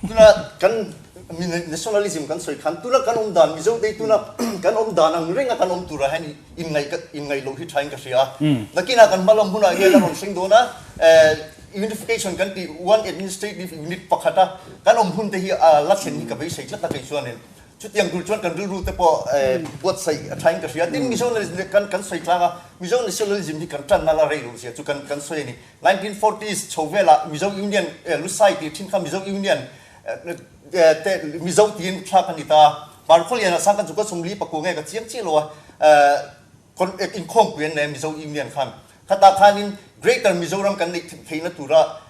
tuna kan nationalism kan sawi khan tuna kan awm dan Mizo te tuna kan awm dan ang renga kan awm turah hian inngaih inngaih loh hi ṭhain ka hria a. Nakinah kan hmalam hunah hian a rawn thleng dawn a, unification kan tih one administrative unit pakhata kan awm hun te hi a la thlen hi ka beisei tlat a kei chuanin. Chutiang tur chuan kan rilru te pawh buatsaih a thain ka hria. Tin, Mizo kan kan sawi tlang a, Mizo nationalism hi kan tanna la rei lo zia chu kan kan sawi a ni. 1940s chho velah Mizo Union Lusai tih thin kha Mizo Union te Mizo tiin thlak a ni ta a. Parkhawliana sang kan chu ka 44 nge ka chiang chiah lo a, inkhawmpui an nei a Mizo Union khan. Khatah khanin Greater Mizoram kan neih theihna tura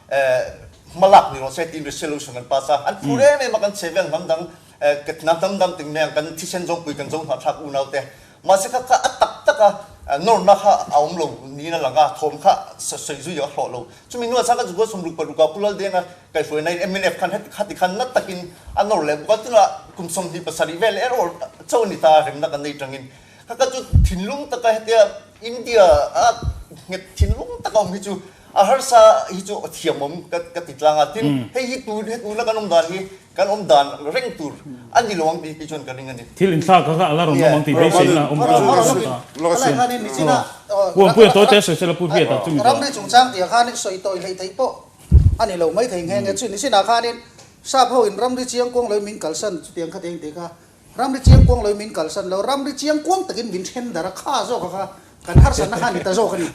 hmalak ni rawh se tiin resolution an pass a. An phur em em a kan chhe vel hnam dang hnam dang dang ting mai ang kan thisen zawngpui kan zo hnahthlak unau te. Mahse kha kha a tak tak a nawrna kha a awm lo niin a lang a, thawm kha sawi zui a hlawh lo. Chumi hnuah chuan ka zukua 66 ah Pu Laldenga kaihhruaina in mnf khan heti khati khan na takin a nawr leh bawk a. Tunah kum 27 vel erawh cho a ni ta a remna kan nei tangin. Kha kha chu thinlung taka hetia India a nghet thinlung taka awm hi chu A harsa hi chu thiamawm ka ka ti tlang a, tin hei hi tun he tuna kan awm dan hi kan awm dan reng tur a ni lo ang tih hi chuan ka ring a ni. Thil inthlak kha kha a la rawn awm ang tih beiseina a awm ta a ni ta. Pu Ampuia tawi te sawi sela Pu Hriata chu mi zawh. Ramri chungchang tih ah khan sawi tawi hleih theih pawh a ni lo maithei nghe nghe. Chu nichinah khanin sap ho in ramri chiang kuang lo min kalsan chutiang kha teng tih kha Ramri chiang kuang lo min kalsan lo, ramri chiang kuang takin min then dar a, kha zawk a kha kan harsatna kha a ni ta zawk a ni.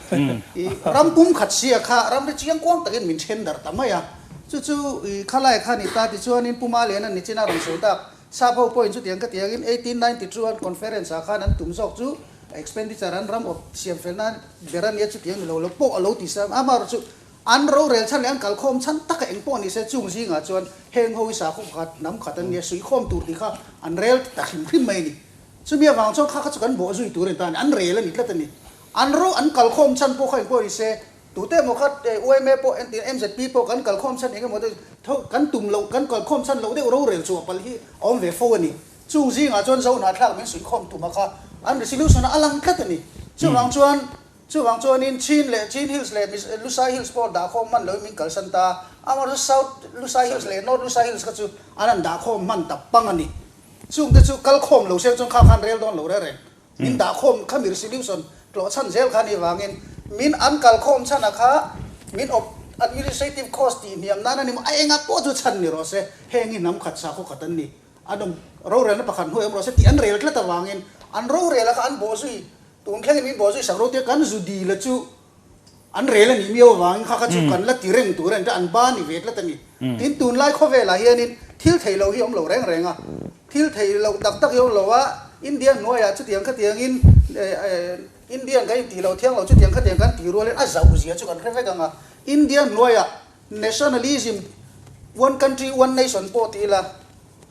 I ram pum khat sia kha ramri chiang kuang takin min then dar ta mai a, chu chu i khalai kha a ni ta tichuanin Pu Malian a ni chin a rawn sawi tak, sap ho pawhin chutiang ka tiangin 1892 an conference ah khan an tum zawk chu expenditure an ram awp siam fel nan ber a nia chutiang ni lo lo pawh a lo ti sa, amaherawhchu chu An rorel chhan leh an kalkhawm chhan taka eng pawh ni se chung zingah chuan heng ho hi sakhaw pakhat, hnam khat an nia, suihkhawm tur tih kha an rel ta hrim hrim mai a ni. Chumi avang chuan kha kha chu kan bawh zui tur a ni ta a ni, an rel a ni tlat a ni. An ro an kalkhawm chhan pawh kha eng pawh ni se, tute emaw kha yma pawh entir MZP pawh kan kalkhawm chhan eng emaw te tho kan tum loh kan kalkhawm chhan loh deuh rorel chhuah palh hi a awm ve fo a ni. Chung zingah chuan Zohnahthlak min suihkhawm tuma kha an resolution a lang tlat a ni. Chuvang chuan Chuvang chuanin Chin leh Chin Hills leh Lusai Hills pawh dahkhawm hman loin min kalsan ta a, amaherawhchu South Lusai Hills leh North Lusai Hills kha chu an han dahkhawm hman ta pang a ni. Chungte chu kalkhawm lo seng chuan kha khan rel dawn lo reng reng. Min dahkhawm kha mi resolution tlawh chhan zel kha ni vangin min an kalkhawm chhan a kha min op administrative cost tih hniam nan a ni maw a enga pawh chu chhan ni rawh se, heng hi hnam khat sakhaw khat an ni. An awm rorelna pakhat hnuai awm rawh se tih an rel tlat avangin an rorel a kha an bawhzui Tun thlengin min bawhzui sak ro tia kan zu dil a chu an rel a nih miau avangin kha kha chu kan la ti reng tur a ni ta, an ba ni ve tlat a ni. Tin, tunlai khawvelah hianin thil thei lo hi a awm lo reng reng a, thil thei loh tak tak hi a awm lo a, India hnuaiah chutiang khatiangin Indian kan intih loh thiang lo chutiang khatiang kan tih rualin a zauh zia chu kan hre vek ang a, India hnuaiah nationalism one country one nation pawh ti ila,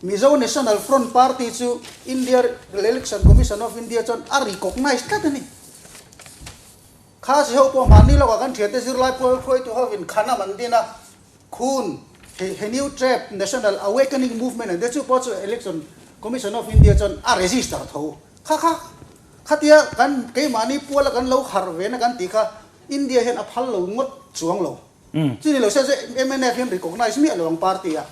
Mizo National Front Party chu India Election Commission of India chuan a recognise tlat a ni. Khasi ho pawh mahni lawkah kan thiante zirlai pual hruaitu hovin khanam an din a, khun he new trap National Awakening Movement an tia chu pawh chu Election Commission of India chuan a register tho. Kha kha khatia kan keimahni puala kan lo harh ve na kan tih kha India hian a phal lo ngawt chuang lo. Chuni lo se chu mnf hian recognise miah lo ang party a.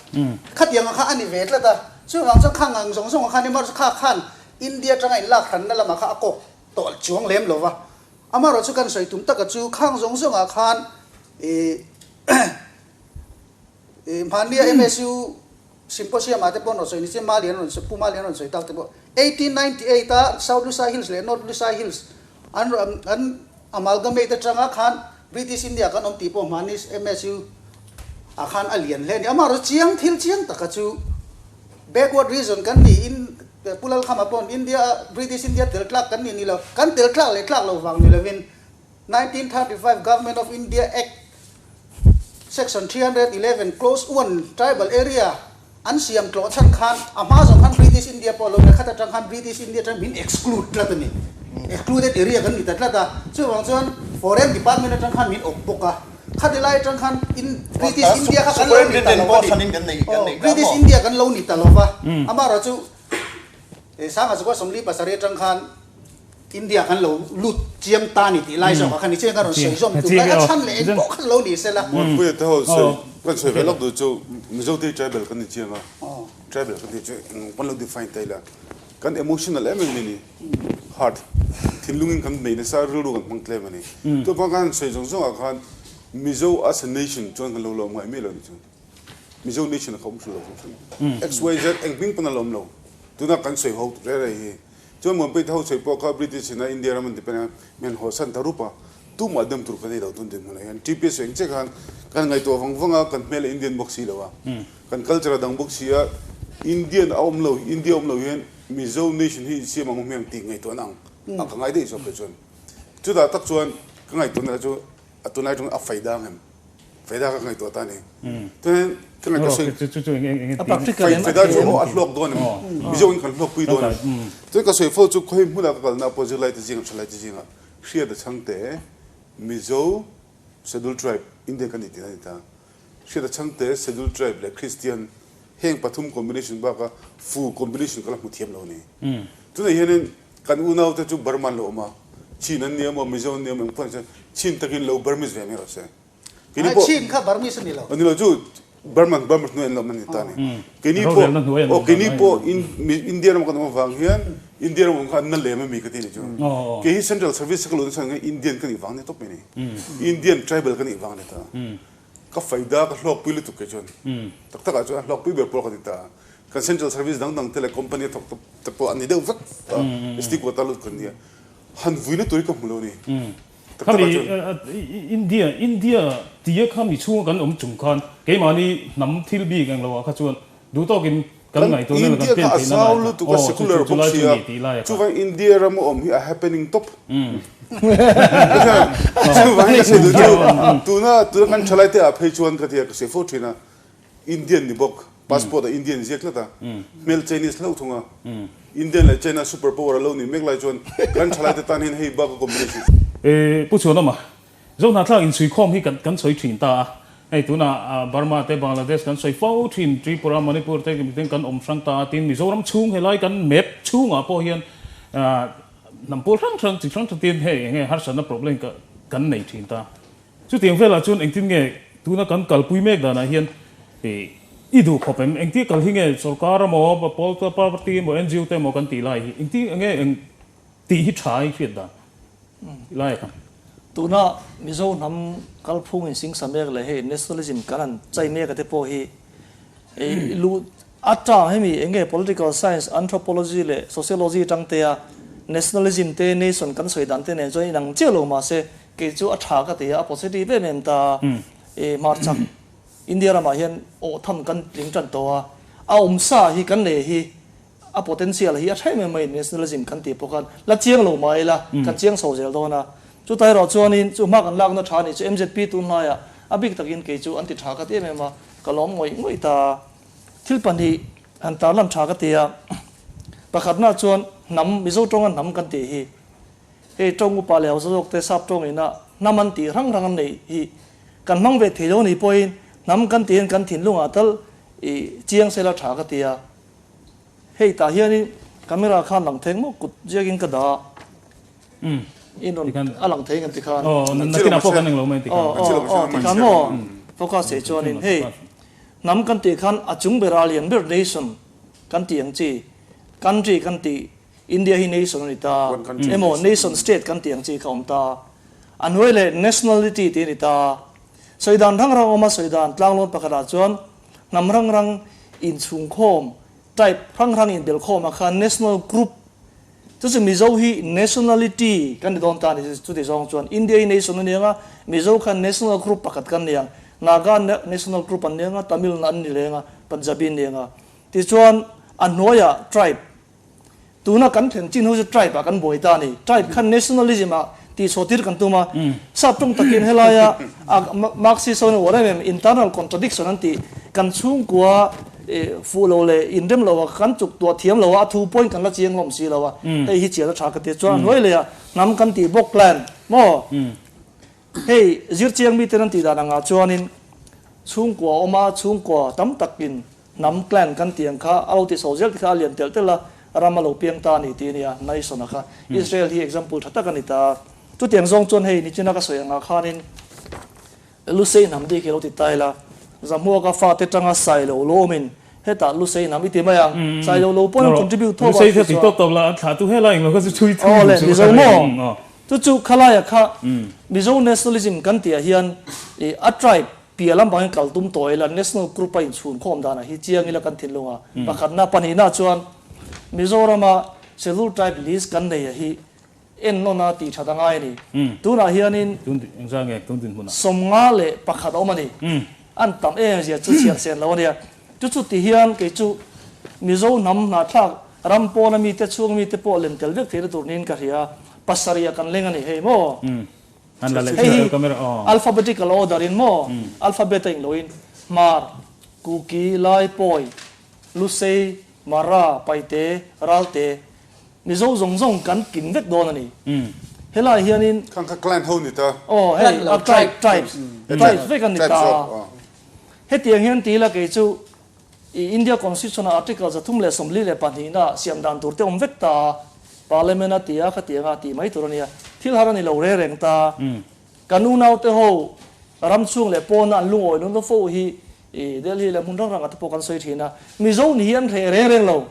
Khatiang ang kha a ni ve tlat a. Chuvang chuan khang ang zawng zawng ang khan i mar kha khan India atanga in lak hranna lamah kha a kawk tawh chuang lem lo va. Amaherawh chu kan sawi tum taka chu khang zawng zawng ah khan ih ih hmannia MSU symposium ah te pawh an rawn sawi ni che Mali an rawn sawi Pu Mali an rawn sawi tak te pawh 1898 a South Lusai Hills leh North Lusai Hills an an Amalgamate atanga khan British India kan awm tih pawh hmani MSU ah khan a lian hle a ni. Amaherawhchu chiang thil chiang taka chu backward region kan ni in Pu Lalkhama paw'n India British India tel tlak kan ni ni lo, kan tel tlak leh tlak lo vang ni lovin 1935 Government of India Act Section 311 Clause 1 Tribal Area an siam tlawh chhan khan a hma zawng khan British India pawh lo leh khat atang khan British India atang min exclude tlat a ni. Excluded area kan ni ta tlat a. Chuvang chuan Foreign Department atang khan min awp bawk a. Khati lai atang khan in British India kha kan lo ni ta lo a ni. Aw, British India kan lo ni ta lo va. Amaherawhchu Sangha Sukua 47 atang khan India kan lo lut chiang ta ni tih lai zawk ah khan ni chiang ka rawn sawi zawm tum lai a chhan leh eng pawh khan lo ni sela. Muanpuia te ho sawi kan sawi ve lawk duh chu Mizo te hi tribal kan ni chiang a, tribal kan tih chu eng pawn lo define ta ila kan emotional em em a ni, heart thinlung in kan nei nasa rilru kan hmang tlem a ni. Chuvang khan sawi zawng zawng ah khan Mizo as a nation chuan kan lo la awm ngai miah lo ni chu. Mizo nation a kha awm hrilh lo hrim hrim. XYZ eng hming pawn a la awm lo. Tuna kan sawi ho rei rei hi. Chuan Muanpui te ho sawi pawh kha British in a India ram an ti pen a, min haw san ta rup a, tumah dem tur ka nei lo tun dinhmun ah hian. TPS eng che khan kan ngaihtuah vang vang a, kan hmel a Indian bawk si lo a, kan culture a dang bawk si a, Indian a awm lo, India awm lo hian Mizo nation hi insiam ang hmiang tih ngaihtuahna ang a ka ngai daih zawk kei chuan. Chutah tak chuan ka ngaihtuahna chu a tunlai atangin a fai dang em? Faida ka ngaihtuah ta a ni. Chuan ka ngaihtuah sawi Faida chu aw a hlawk dawn em? Mizo in kan hlawkpui dawn em? Chuan ka sawi fo chu khawi hmunah ka kalna pawh zirlai te zingah thalai te zingah hriat a chhang te Mizo Scheduled Tribe Indian kan ni tihna a ni ta. Hriat a chhang te Scheduled Tribe leh Christian heng pathum combination baka fu combination ka la hmu thiam lo a ni. Tunah hianin kan unaute chu Burma an lo awm a, Chin an ni emaw Mizo an ni emaw engpawh ni se Chin takin lo Burmese ve mai rawh se. Keini pawh Chin kha Burmese a ni lo. A ni lo chu Burma Burma hnuai an lawm a ni ta ni. Keini pawh aw keini pawh India ram kan awm avang hian India ram awm kha an na lem a mi ka ti ni chu. Kei hi Central Service a ka luh nasa ang hian Indian ka nih vang ni tawp mai ni. Indian tribal ka nih vang a ni ta. Ka faida ka hlawkpui lutuk kei chuan tak takah chuan a hlawkpui ber pawh ka ti ta. Kan Central Service dang dang te leh company a thawk te pawh an ni deuh vek ta. ST quota lut kan nia. Han vuina tur hi ka hmu lo a ni. Tak takah Khami chuan. India India tia khami chhunga kan awm chung khan keimahni hnam thil bik eng loah kha chuan duh tawkin kan Kan ngaihtuahna leh kan India pen kha a theihna zau lai kha lutuk a aw chu secular chu bawk chulai si chu a, ni tih lai a kha. chuvangin India ram a awm hi a happening tawp. Chuvangin ka sawi duh chu tuna tuna kan thalai te ah phei chuan ka ti a ka sawi fo thin a, Indian ni bawk passport ah Indian ziak tlat a, hmel Chinese hlauh thung a, Indian leh China super power a lo nih mek lai chuan kan thalai te tan hian hei bak a combination. Pu Chhuanawma, Zohnahthlak inchhuikhawm hi kan sawi thin ta a, hei tunah Burma te Bangladesh kan sawi fo thin, Tripura, Manipur te miten kan awm hrang ta a, tin Mizoram chhung helai kan map chhungah pawh hian hnam pawl hrang hrang chi hrang hrang tin hei enge harsatna problem kan nei thin ta. Chutiang velah chuan engtin nge tuna kan kalpui mek danah hian i duh khawp em? Engtia kal hi nge sorkar emaw, political party emaw, NGO te emaw kan tih lai hi engtin nge eng tih hi tha i hriat dan tih lai a kha. Tuna Mizo hnam kalphung in singsa mek leh hei nationalism kan han chai mek a te pawh hi luh a tang hemi eng nge political science, anthropology leh sociology tang te a nationalism te nation kan sawi dan te nen chuan inang chiah lo mahse kei chu a tha ka ti a, a positive em em ta i hmarchhak India ramah hian awh tham kan tling tan tawh a, a awmsa hi kan nei hi A potential hi a tha em em mai nationalism kan tih pawh khan la chiang lo mai ila kan chiang chho zel dawn a. Chutah erawh chuanin chu hma kan lakna tha nih chu MZP tun hlaiah a bik takin kei chu an ti tha ka ti em em a, ka lawm ngawih ngawih ta. Thil pahnih han tarlan tha ka ti a, pakhatna chuan hnam, Mizo tawnga hnam kan tih hi hei tawng upa leh hausa zawk te sap tawng ina hnam an tih rang rang an neih hi kan hmang ve thei lo ni pawhin hnam kan tihin kan thinlungah tal i chiang sela tha ka ti a. Hei tah hianin camera khan lang theng maw kut ziakin ka dah a. In rawn a lang thei ngem tikhan. Aw nakinah pawh kan englo mai tikhan. Aw aw tikhan maw focus theih chuanin hei hnam kan tih khan a chung bera lian ber nation kan tih ang chi country kan tih India hi nation a ni ta emaw nation state kan tih ang chi kha awm ta a hnuai leh nationality tih a ni ta sawi dan rang rang awm a sawi dan tlanglawn pakhatah chuan Hnam rang rang inchhungkhawm, tribe hrang hrang inbelkhawm ah khan national group, chu chu Mizo hi nationality kan ni dawn ta a ni, chuti zawng chuan India hi nation a ni ang a, Mizo khan national group pakhat kan ni ang, Naga national group an ni ang a, Tamil an ni leng a, Punjabi an ni ang a. Tichuan a hnuaiah tribe Tuna kan thlen chin ho chu tribe ah kan buai ta a ni. Tribe khan nationalism ah tihchhuah tir kan tum a. Sap tawng takin helaia Marxist ho in uar em em internal contradiction an tih kan chhungkua fuh lo leh inrem lo a kan chuk tuah thiam lo a, a thu point kan la chiang hlawm si lo a. Hei hi chian a tha ka ti. Chuan a hnuai leh ah hnam kan tih bawk clan maw? Hei zirchiang miten an tih dan angah chuanin chhungkua a awm a, chhungkua tam takin Hnam clan kan tih ang kha a lo ti chho zel ti kha a lian telh telh a, ram a lo piang ta a ni tih a nia, nation a kha. Israel hi example tha tak a ni ta. Chutiang zawng chuan hei nichina ka sawi angah khanin Lusei hnam bik hi lo ti ta ila, Zahmuaka fate tanga Sailo lo awmin hetah Lusei hnam i ti mai ang, Sailo lo pawhin an contribute tho a Lusei kha ti tawp tawp la, an thlah tu helai englo kha chu chhui thui Aw le, Mizo maw? Chu chu khalaia kha Mizo nationalism kan tihah hian a tribe Piah lam bangin kal tum tawh ila National Group a inchhun khawm danah hi chiang ila kan thinlung a. Pakhatna, pahnihna chuan Mizorama Schedule Tribe list kan nei a hi ennawn a tih that a ngai a ni. Tunah hianin 51 a awm a ni. An tam em zia chu chhiar sen lo a nia. Chu chu ti hian kei chu Mizo hnam hnahthlak ram pawna mite chhung mite pawh lem tel vek theihna tur niin ka hria. Pasarih ah kan leng a ni hei maw? Hei hi alphabetical order in maw alphabet a englo in Hmar, Kuki, Lai, Pawi, Lusei, Mara, Paite, Ralte, Mizo zawng zawng kan kim vek dawn a ni. Helai hianin Khang kha clan ho ni ta. Aw hei a tribe, tribes, tribes vek an ni ta. Hetiang hian ti ila kei chu I India Constitution ah Article 342 na siam dan tur te awm vek ta a, Parliament a ti a, khatiang a tih mai tur a nia. Thil har a ni lo re reng ta. Kan unau te ho Ram chhung leh pawna an lungawi lo na fo hi Delhi leh hmun rang rangah te pawh kan sawi thin a. Mizo ni hi an hreh reng reng lo.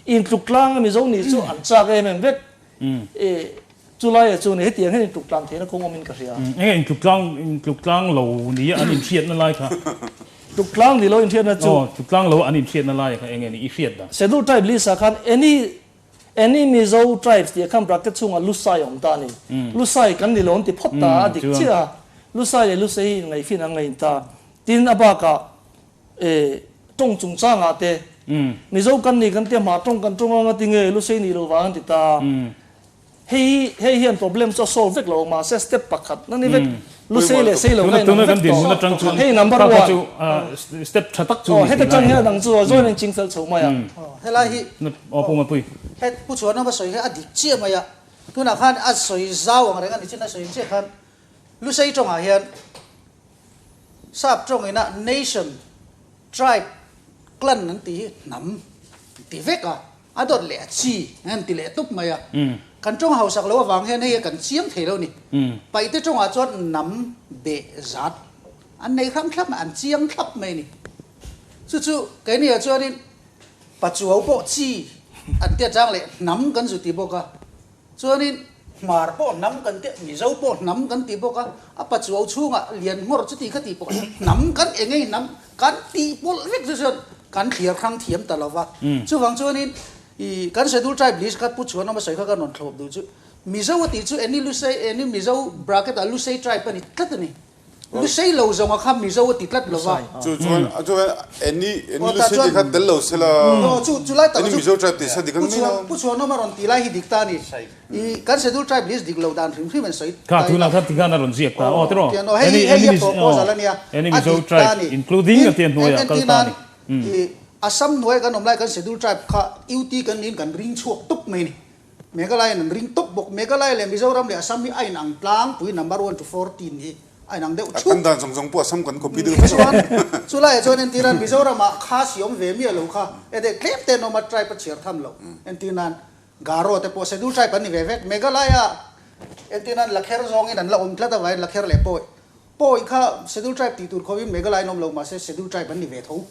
Intluk tlanga Mizo ni chu an chak em em vek. Chulaiah chuan hetiang hian intluk tlang theihna kawng awmin ka hria. Enge intluk tlang, intluk tlang lo ni an inhriatna lai kha? Tluk tlang ni lo inhriatna chu. Aw, tluk tlang lo an inhriatna lai kha enge ni i hriat dan? Schedule Tribe list ah khan any Any Mizo tribes tih khan bracket chhungah Lusai a awm ta a ni. Lusai kan ni lo an ti phawt ta a dik chiah a. Lusai leh Lusei hi inngaihfin an ngaih ta. Tin a bakah tawng chungchangah te Mizo kan ni kan tia hmah tawng kan tawng anga tinge Lusei nih loh vang an ti ta. Hei hei hian problem chu a solve vek lo ang mahse step pakhat na ni vek. Lusei leh sei lo kha inang vek tawh. Hei number one. Step tha tak chu ni Heta tang hian dang chu a zawn in ching fel chho mai a. Helai hi Aw Pu Mapui. Het Pu Chhuanawm a sawi hi a dik chiah mai a. Tunah khan a sawi zau ang reng a ni chin a sawi chiah khan Lusei tawngah hian sap tawngina nation, tribe, clan an tih hi hnam an ti vek a. A dawt leh a chi an ti leh tup mai a. Kan tawng hausak loh avang hian hei kan chiang thei lo ni. Paihte tawngah chuan hnam beh zat an nei hrang thlap mai, an chiang thlap mai a ni. Chu chu keiniah chuanin Pachuau pawh chi an tia chang leh hnam kan zu ti bawk a. Chuanin Hmar pawh hnam kan tia, Mizo pawh hnam kan ti bawk a. A Pachuau chhungah lian ngawr chuti kha tih pawh hnam kan engei hnam kan tih pawlh vek chu chuan kan thliar hrang thiam ta lo va. Chuvang chuanin i kan Schedule Tribe list kha Pu Chhuanawma sawi kha kan rawn thlawp duh chu Mizo a tih chu any Lusei any Mizo bracket ah Lusei tribe a ni tlat a ni. Lusei lo zawnga kha Mizo a ti tlat lo va. Chu chuan a chuan any any Lusei tih kha tel lo se la any Mizo tribe tih sa dik an mai lo. Pu Chhuanawma rawn tih lai hi dik ta a ni. I kan Schedule Tribe list dik lo dan hrim hrim an sawi ta ila. Kha tunah kha tikhan a rawn ziak ta aw tiraw. Hei hei hi a proposal a nia. Any Mizo tribe including a tia hnuaiah kal ta a ni. I Assam hnuaia kan awm lai kan Schedule Tribe kha UT kan niin kan ring chhuak tawp mai a ni. Meghalaya in an ring tawp bawk. Meghalaya leh Mizoram leh Assam hi a inang tlangpui number one to 14 hi a inang deuh thup. Kan dan zawng zawng pawh Assam kan copy deuh vek a. Chulaiah chuan entirnan Mizoramah kha siam ve miah lo kha ede tlem te an awm a tribe a chhiar tham lo. Entirnan Garo te pawh schedule tribe an ni ve vek. Meghalaya entirnan Lakher zawngin an la awm tlat avangin Lakher leh Pawi Pawi kha schedule tribe tih tur khawin Meghalaya an awm lo mahse schedule tribe an ni ve tho.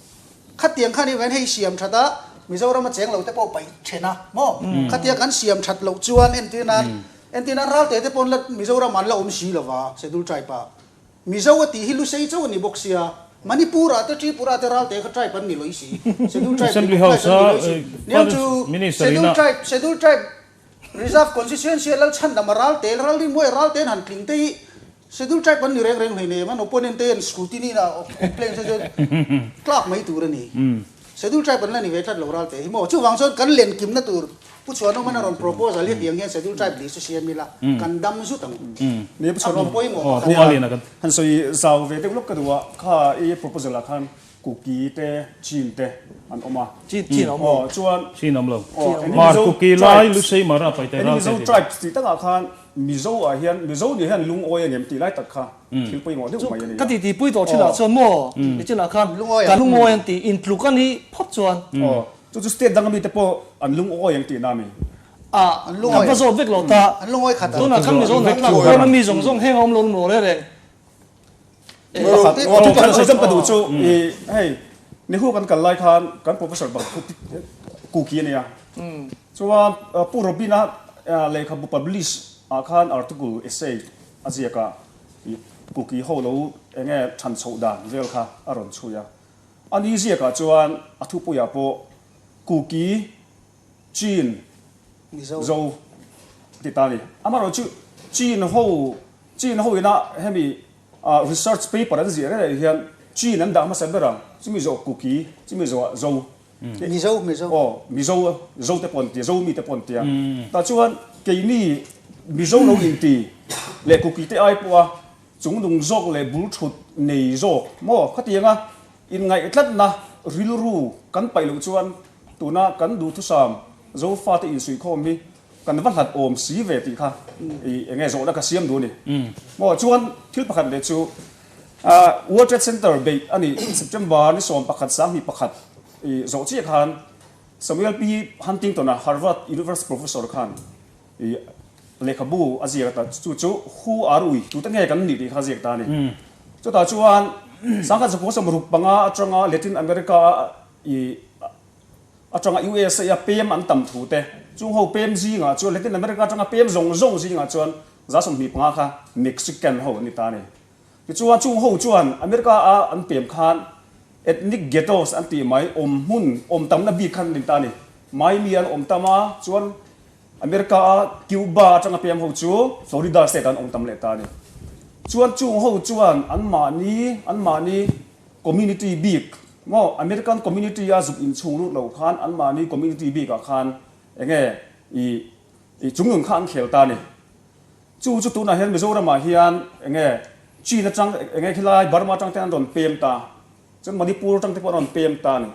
Khatiang khan even hei siam that a Mizoram a cheng lo te pawh paih then a maw? Khatia kan siam that loh chuan entir nan entir nan Ralte te pawn la Mizoram an la awm si lova schedule tribe ah. Mizo a tih hi Lusei chauh a ni bawk sia Manipur ah te Tripura ah te Ralte kha tribe an ni lawih si. Schedule tribe Assembly House a Niang chu schedule tribe schedule tribe Reserve constituency a lal chhan dam a Ralte Ralrimuai Ralte an han tling te hi Schedule tribe an ni reng reng hleinem, an opponent te hian scrutiny na complaint se chuan tlak mai tur a ni. Schedule tribe an la ni ve tlat lo ral teh hi maw. Chuvang chuan kan len kimna tur Pu Chhuanawman a rawn proposal hi tiang hian schedule tribe list chu siam ila kan dam zut ang. Ni Pu A rawn pawimawh pakhat. Han sawi zau ve deuh lawk ka duh a, kha i proposal ah khan Kuki te Chin te an awm a. Chin chin awm lo. Chuan Chin awm lo. Mar Kuki lai Lusei Mara Paite ral te Mizo tribes tih takah khan Mizo ah hian Mizo nih hian lungawi a ngem tih lai tak kha thil pawimawh deuh mai a ni a. Ka titi pui tawh thinah chuan maw nichinah khan kan lungawi an tih intluk a nih phawt chuan. Aw chu chu state dang ami te pawh an lungawi ang tihna a mi. A kan va zawt vek lo ta. Tunah khan Mizo hnah tlak pawn a mi zawng zawng heng a awm lo maw reng reng. Pakhat ka duh chu i hei Nehu kan kal lai khan kan professor pakhat Kuki a nia. Chuan Pu Robin-a lehkhabu publish ah khan article essay a ziak a, i Kuki ho lo eng nge than chhoh dan vel kha a rawn chhui a. Ani ziakah chuan a thupuiah pawh Kuki Chin Zo ti ta a ni. Amaherawhchu Chin ho Chin ho ina hemi research paper an ziah reng hian Chin an dah hmasa ber ang, chumi zawh Kuki, chumi zawhah Zo. Mizo, Mizo. Aw, Mizo, Zo te pawh an tia, Zo mi te pawh an tia. Tah chuan keini Mizo lo inti leh Kuki te ai pawha chungnung zawk leh bul thut nei zawk maw khatianga inngaih tlatna rilru kan paih loh chuan Tuna kan duhthusam Zofate insuihkhawm hi kan va hlat awm si ve tih kha i enge zawhna ka siam duh a ni. Maw chuan thil pakhat leh chu World Trade Center beih a nih September ni 11 21 i zawh chiah khan Samuel P. Huntington-a Harvard University professor khan i lehkhabu a ziak a ta chu chu Who are we? Tute nge kan nih tih kha a ziak ta a ni. Chutah chuan 1965 atanga Latin America i atanga USA a pem an tam thu te, chung ho pem zingah chuan Latin America atanga pem zawng zawng zingah chuan 25% kha Mexican ho an ni ta a ni. Tichuan chung ho chuan America a an pem khan ethnic ghettos an tih mai awm hmun awm tamna bik khan an ni ta a ni. Miami an awm tam a, chuan America a Cuba atanga pem ho chu Florida state ah an awm tam leh ta a ni. Chuan chung ho chuan anmahni anmahni community bik maw American community a zuk inchhung lut lo khan anmahni community bik ah khan enge i i chungnun kha an khel ta a ni. Chu chu tunah hian Mizoram ah hian enge Chin atang enge khilai Burma atang te an rawn pem ta. Chuan Manipur atang te pawh an rawn pem ta a ni.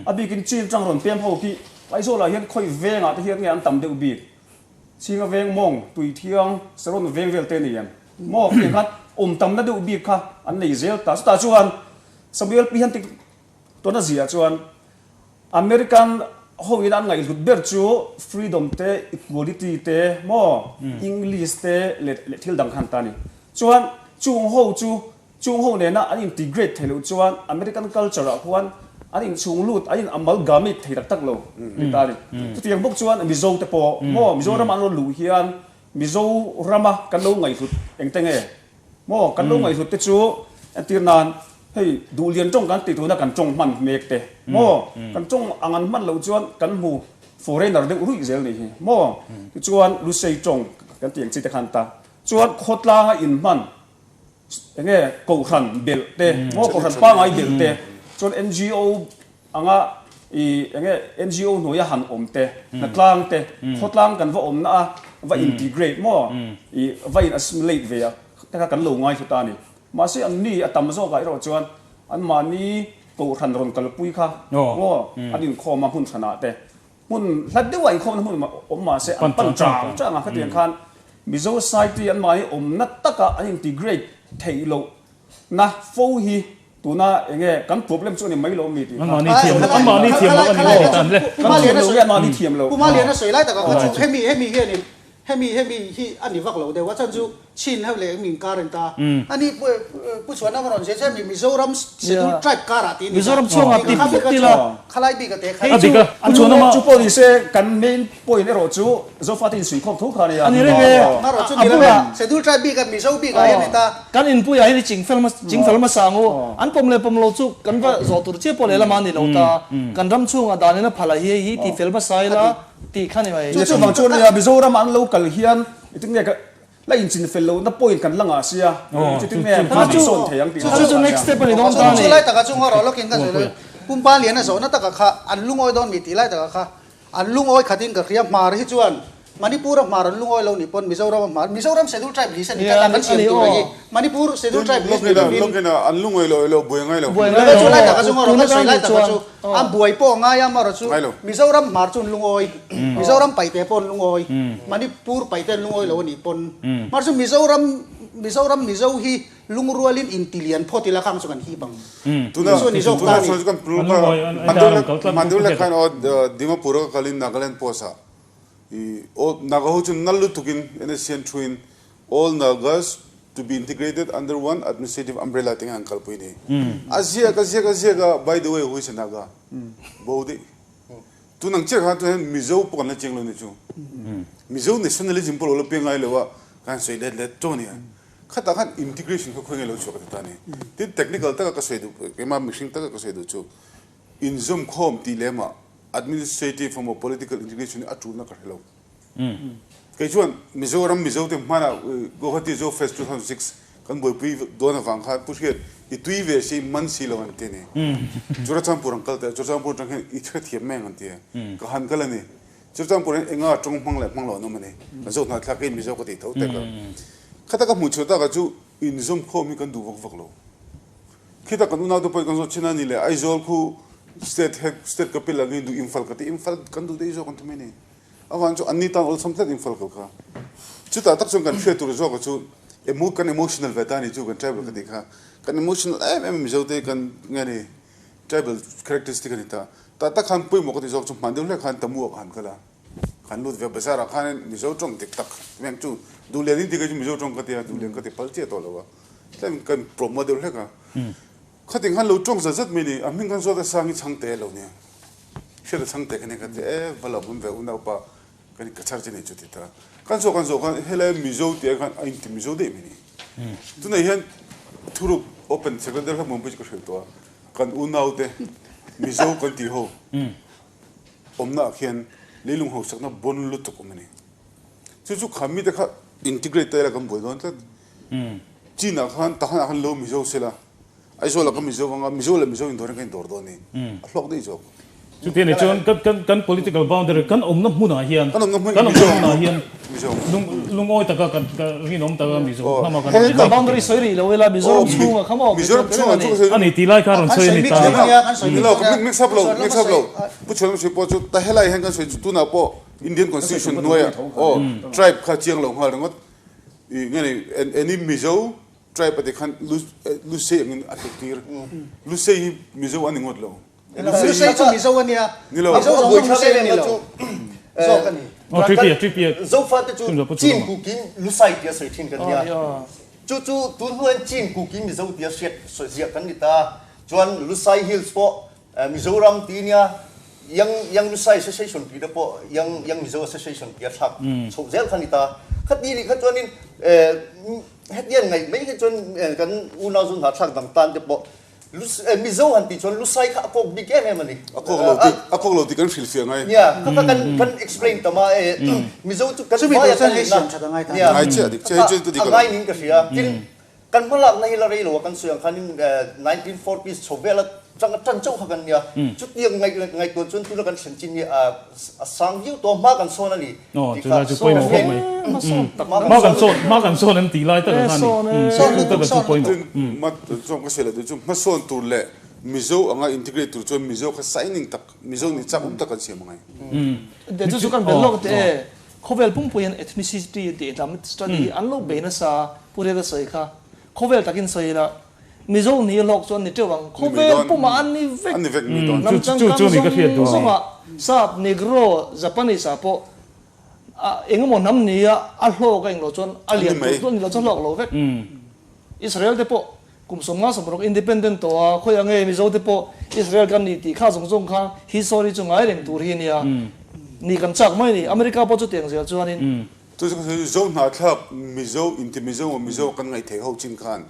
A bikin Chin atang rawn pem ho khi Aizawl ah hian khawi veng ah te hian nge an tam deuh bik? Chhinga veng mawng, Tuithiang, Saron veng vel te ni em? Maw khatiang khan awm tamna deuh bik kha an nei zel ta. Chutah chuan Samuel Pi hian tik tawn a ziah chuan American ho in an ngaihhlut ber chu freedom te, equality te maw, English te leh thil dang khan ta a ni. Chuan chung ho chu Chung ho nena an integrate thei loh chuan American culture ah khuan an inchhung lut, an in amalgamate thei tak tak lo ni ta a ni. Chutiang bawk chuan Mizo te pawh maw Mizoram an rawn luh hian Mizorama kan lo ngaihhlut engte nge maw kan lo ngaihhlut te chu entir nan hei Duhlian tawng kan tih tuna kan tawng hman mek te maw kan tawng ang an hman loh chuan kan hmu foreigner deuh ruih zel nih hi maw tichuan Lusei tawng kan tih ang chi te khan ta chuan khawtlanga inhman Enge kohhran belh te maw kohhran pangai belh te chuan NGO anga i enge NGO hnuaia han awm te hnatlang te khawtlang kan va awmna a va integrate maw i va in assimilate ve a te kha kan lo ngaithla ta a ni. Mahse an ni a tam zawkah erawh chuan anmahni kohhran rawn kalpui kha maw an inkhawm a hmun hranah te Hmun hlat deuhah inkhawmna hmun awm mahse an pan chang chang a, khatiang khan Mizo society an mahni awmna taka an integrate theih loh na fo hi tuna enge kan problem chu a ni mai lo mi tih kha. Anmahni thiam loh, anmahni thiam loh a ni maw tan le. Kan thiam loh nge anmahni thiam loh. Puma Liana sawi lai takah kha chu hemi hemi hianin Hemi hemi hi a ni vak lo deuh a, chuan chu Chin ho leh eng inkar an ta. Ani Pu Chhuana va rawn zia che mi Mizoram Schedule Tribe karah tih a ni ta. Mizoram chhungah ti phut ila. Khalai bik a te kha. A dik a, Pu Chhuana ma. Chu pawh ni se kan main point erawh chu Zofate insuihkhawm tho kha a nia. A ni reng e. Marawh chu ni lo e. Schedule Tribe bik a Mizo bik ah hian a ni ta. Kan inpuiah hian i chingfel chingfel hmasa ang u. An pawm leh pawm lo chu kan va zawh tur chiah pawh lehlam a ni lo ta. Kan ram chhungah danin a phal a hi hei hi ti fel hmasa ila. Tih kha ni mai. Chu chuvang chuan nia Mizoram an lo kal hian engtin nge ka la inchin fel lohna point kan la ngah sia chutin nge hma kan sawn thei ang tih Chu chu next step a ni dawn ta a ni. Chu lai takah chu ngaw lawkin ka sawi lo Pumpa lian a zawhna takah kha an lungawi dawn mi tih lai takah kha an lungawi khatin ka hria hmar hi chuan Manipur a hmar an lungawi lo nih pawn Mizoram a hmar Mizoram schedule tribe list a ni tlat a kan siam tur a hi Manipur schedule tribe list ni lovin Lawkin an lungawi lo ilo buai ngai lo. Buai ngai lo. Chu lai takah chu ngaw rawh kan sawi lai takah chu A buai pawh a ngai a, amaherawhchu Mizoram hmar chu an lungawi, Mizoram paite pawh an lungawi, Manipur paite an lungawi lo a nih pawn. Mahse Mizoram, Mizoram Mizo hi lungrualin intilian phawt ila khang chu kan hip ang. Tuna Chu a ni zawk ta a ni. Mandurla khan aw Dimapur a ka kalin Nagaland post ah i aw Naga ho chu nal lutukin NSC an thuin All Nagas to be integrated under one administrative umbrella tih an kalpui ni. A ziak a ziak a ziak a, by the way who is a Naga? Bo daih. Tun ang chiah khan tun hian Mizo pawh kan la chiang lo ni chu. Mizo nationalism pawh lo la peng ngai lo a, kan sawi let let tawh a nia. Khatah khan integration kha khawi nge lo chhuak a ti ta a ni. Tin technical taka ka sawi duh, keimah mihring taka ka sawi duh chu inzawmkhawm tih lemah administrative emaw political integration hi a tulna ka hre lo. Kei chuan Mizoram Mizo te hmanah Guwahati Zo Fest 2006 kan buaipui dawn avang khan Pu Hriat i tui ve si man si lo an ti a ni. Churachandpur an kal ta a, Churachandpur atang hian i hrethiam mai ang an ti a, ka han kal a ni. Churachandpur hian enga tawng hmang leh hmang lo an awm a ni. Kan zo hnahthlak hi Mizo ka tih tho tek a. Khata ka hmuh chhuah takah chu inzawmkhawm hi kan duh vak vak lo. Khita kan unaute pawhin kan zawt thin a ni le Aizawl khu state head state capital angin duh Imphal ka ti, Imphal kan duh daih zawk an ti mai a ni. Avan chu anni tan awlsam tlat Imphal kal kha. Chutah tak chuan kan hriat tur zawk chu emo kan emotional ve ta ni chu kan tribal ka tih kha. Kan emotional em em Mizo te kan nge ni tribal characteristic a ni ta. Tah tak khan pawimawh ka tih zawk chu hman deuh hlek khan Tamu ah ka han kal a. Khan lut ve bazar ah khanin Mizo tawng dik tak meng chu Duhlian in ti kei chu Mizo tawng ka ti a, Duhlian ka ti phal chiah tawh lo a. Tlem kan promote deuh hlek a. Khating khan lo tawng zat zat mai ni, a hming khan zawt a sang i chhang te lo nia. Hriat a chhang te ka nia ka ti e, va lo hmun ve unaupa ka ni ka chhar che ni chu ti ta. Kan zawh kan zawh khan helai Mizo tih ah khan a inti Mizo daih mai ni. Tunah hian thuruk open secret deuh hlek mawm pawh chu ka hrilh tawh a, kan unaute Mizo kan tih ho awmna ah khian leilung hausakna bawn lutuk awm a ni. Chu chu kha mite kha integrate ta ila kan buai dawn tlat. Chin ah khan Tahan ah khan lo Mizo sela Aizawl ah ka Mizo anga Mizo leh Mizo indawr in kan indawr dawn ni. A hlawk daih zawk. Chuti ani chuan kan kan kan political boundary kan awmna hmunah hian kan awmna hmunah hian lungawi taka kan rinawm taka Mizo hnama kan Political boundary sawi rih lo ila Mizoram chhungah kha maw Mizoram chhungah chu ka sawi ani tih lai kha rawn sawi a ni ta. Nilo ka mix up lo mix up lo Pu Chhuanawm sawi pawh chu ta helai hian kan sawi chu tunah pawh Indian constitution hnuaiah aw tribe kha chiang lo nghal ringawt i nge ni any Mizo tribe a ti khan Lusei angin a tluk tir. Lusei hi Mizo a ni ngawt lo. Lusei chu Mizo a nia. Ni lo. Mizo zawng zawng Lusei a ni lo. Zawk a ni. Aw Tripia Tripia. Zofate chu Chin kukin Lusai tia sawi thin kan nia. Chu chu tun hnuaiin Chin kukin Mizo tia hriat sawi ziah kan ni ta. Chuan Lusai Hills pawh Mizoram ti nia Young Young Lusai Association tih te pawh Young Young Mizo Association tia thlak chhoh zel kha ni ta. Khati nih kha chuanin hetiang ngaih mai hi chuan kan unau zu hna thlak dang tan te pawh Mizo han tih chuan Lusai kha a kawk bik em em a ni. A kawk lo tih a kawk lo tih kan hrilhfiah ngai. Nia kha kha kan kan explain tam a Mizo chu kan vaia kan nihna nia ngai chiah dik chiah hi chu a ngai niin ka hria. Tin Kan hmalakna hi la rei lo a, kan sawi ang khanin 1940s chho vela tanga tan chauh kha kan nia. Chutiang ngaihtuah chuan tuna kan thlen chin hi a sang viau tawh a, hma kan sawn a ni tih kha chu pawimawh khawp mai. Hma kan sawn, hma kan sawn em tih lai tak a kha a ni. Chu taka chu pawimawh. Chuan ka sawi leh duh chu hmasawn tur leh Mizo anga integrate tur chuan Mizo kha signing tak, Mizo ni chak awm tak kan siam angai. Chu chu kan bel lawk teh e. Khawvel pumpuiin hian ethnicity tih lam study hi an lo bei nasa, Pu Reda sawi kha. Khawvel takin sawi ila, Mizo ni hlawk chuan ni teuh ang. Khawvel pumah an ni vek. Hnam changkang zawng zawngah Sap, Negro, Japanese ah pawh eng emaw hnam nia a hlawk a englo chuan a lian tur chu a ni lo chuan hlawk lo vek. Israel te pawh kum 50 60 independent tawh a, khawi ang nge Mizo te pawh Israel kan ni tih kha zawng zawng kha history chu ngai reng tur hi a nia. Ni kan chak mai a ni. America pawh chutiang zel chuanin. Chu chu ka sawi Zo hnahthlak Mizo inti Mizo maw Mizo kan ngaih theih ho chin khan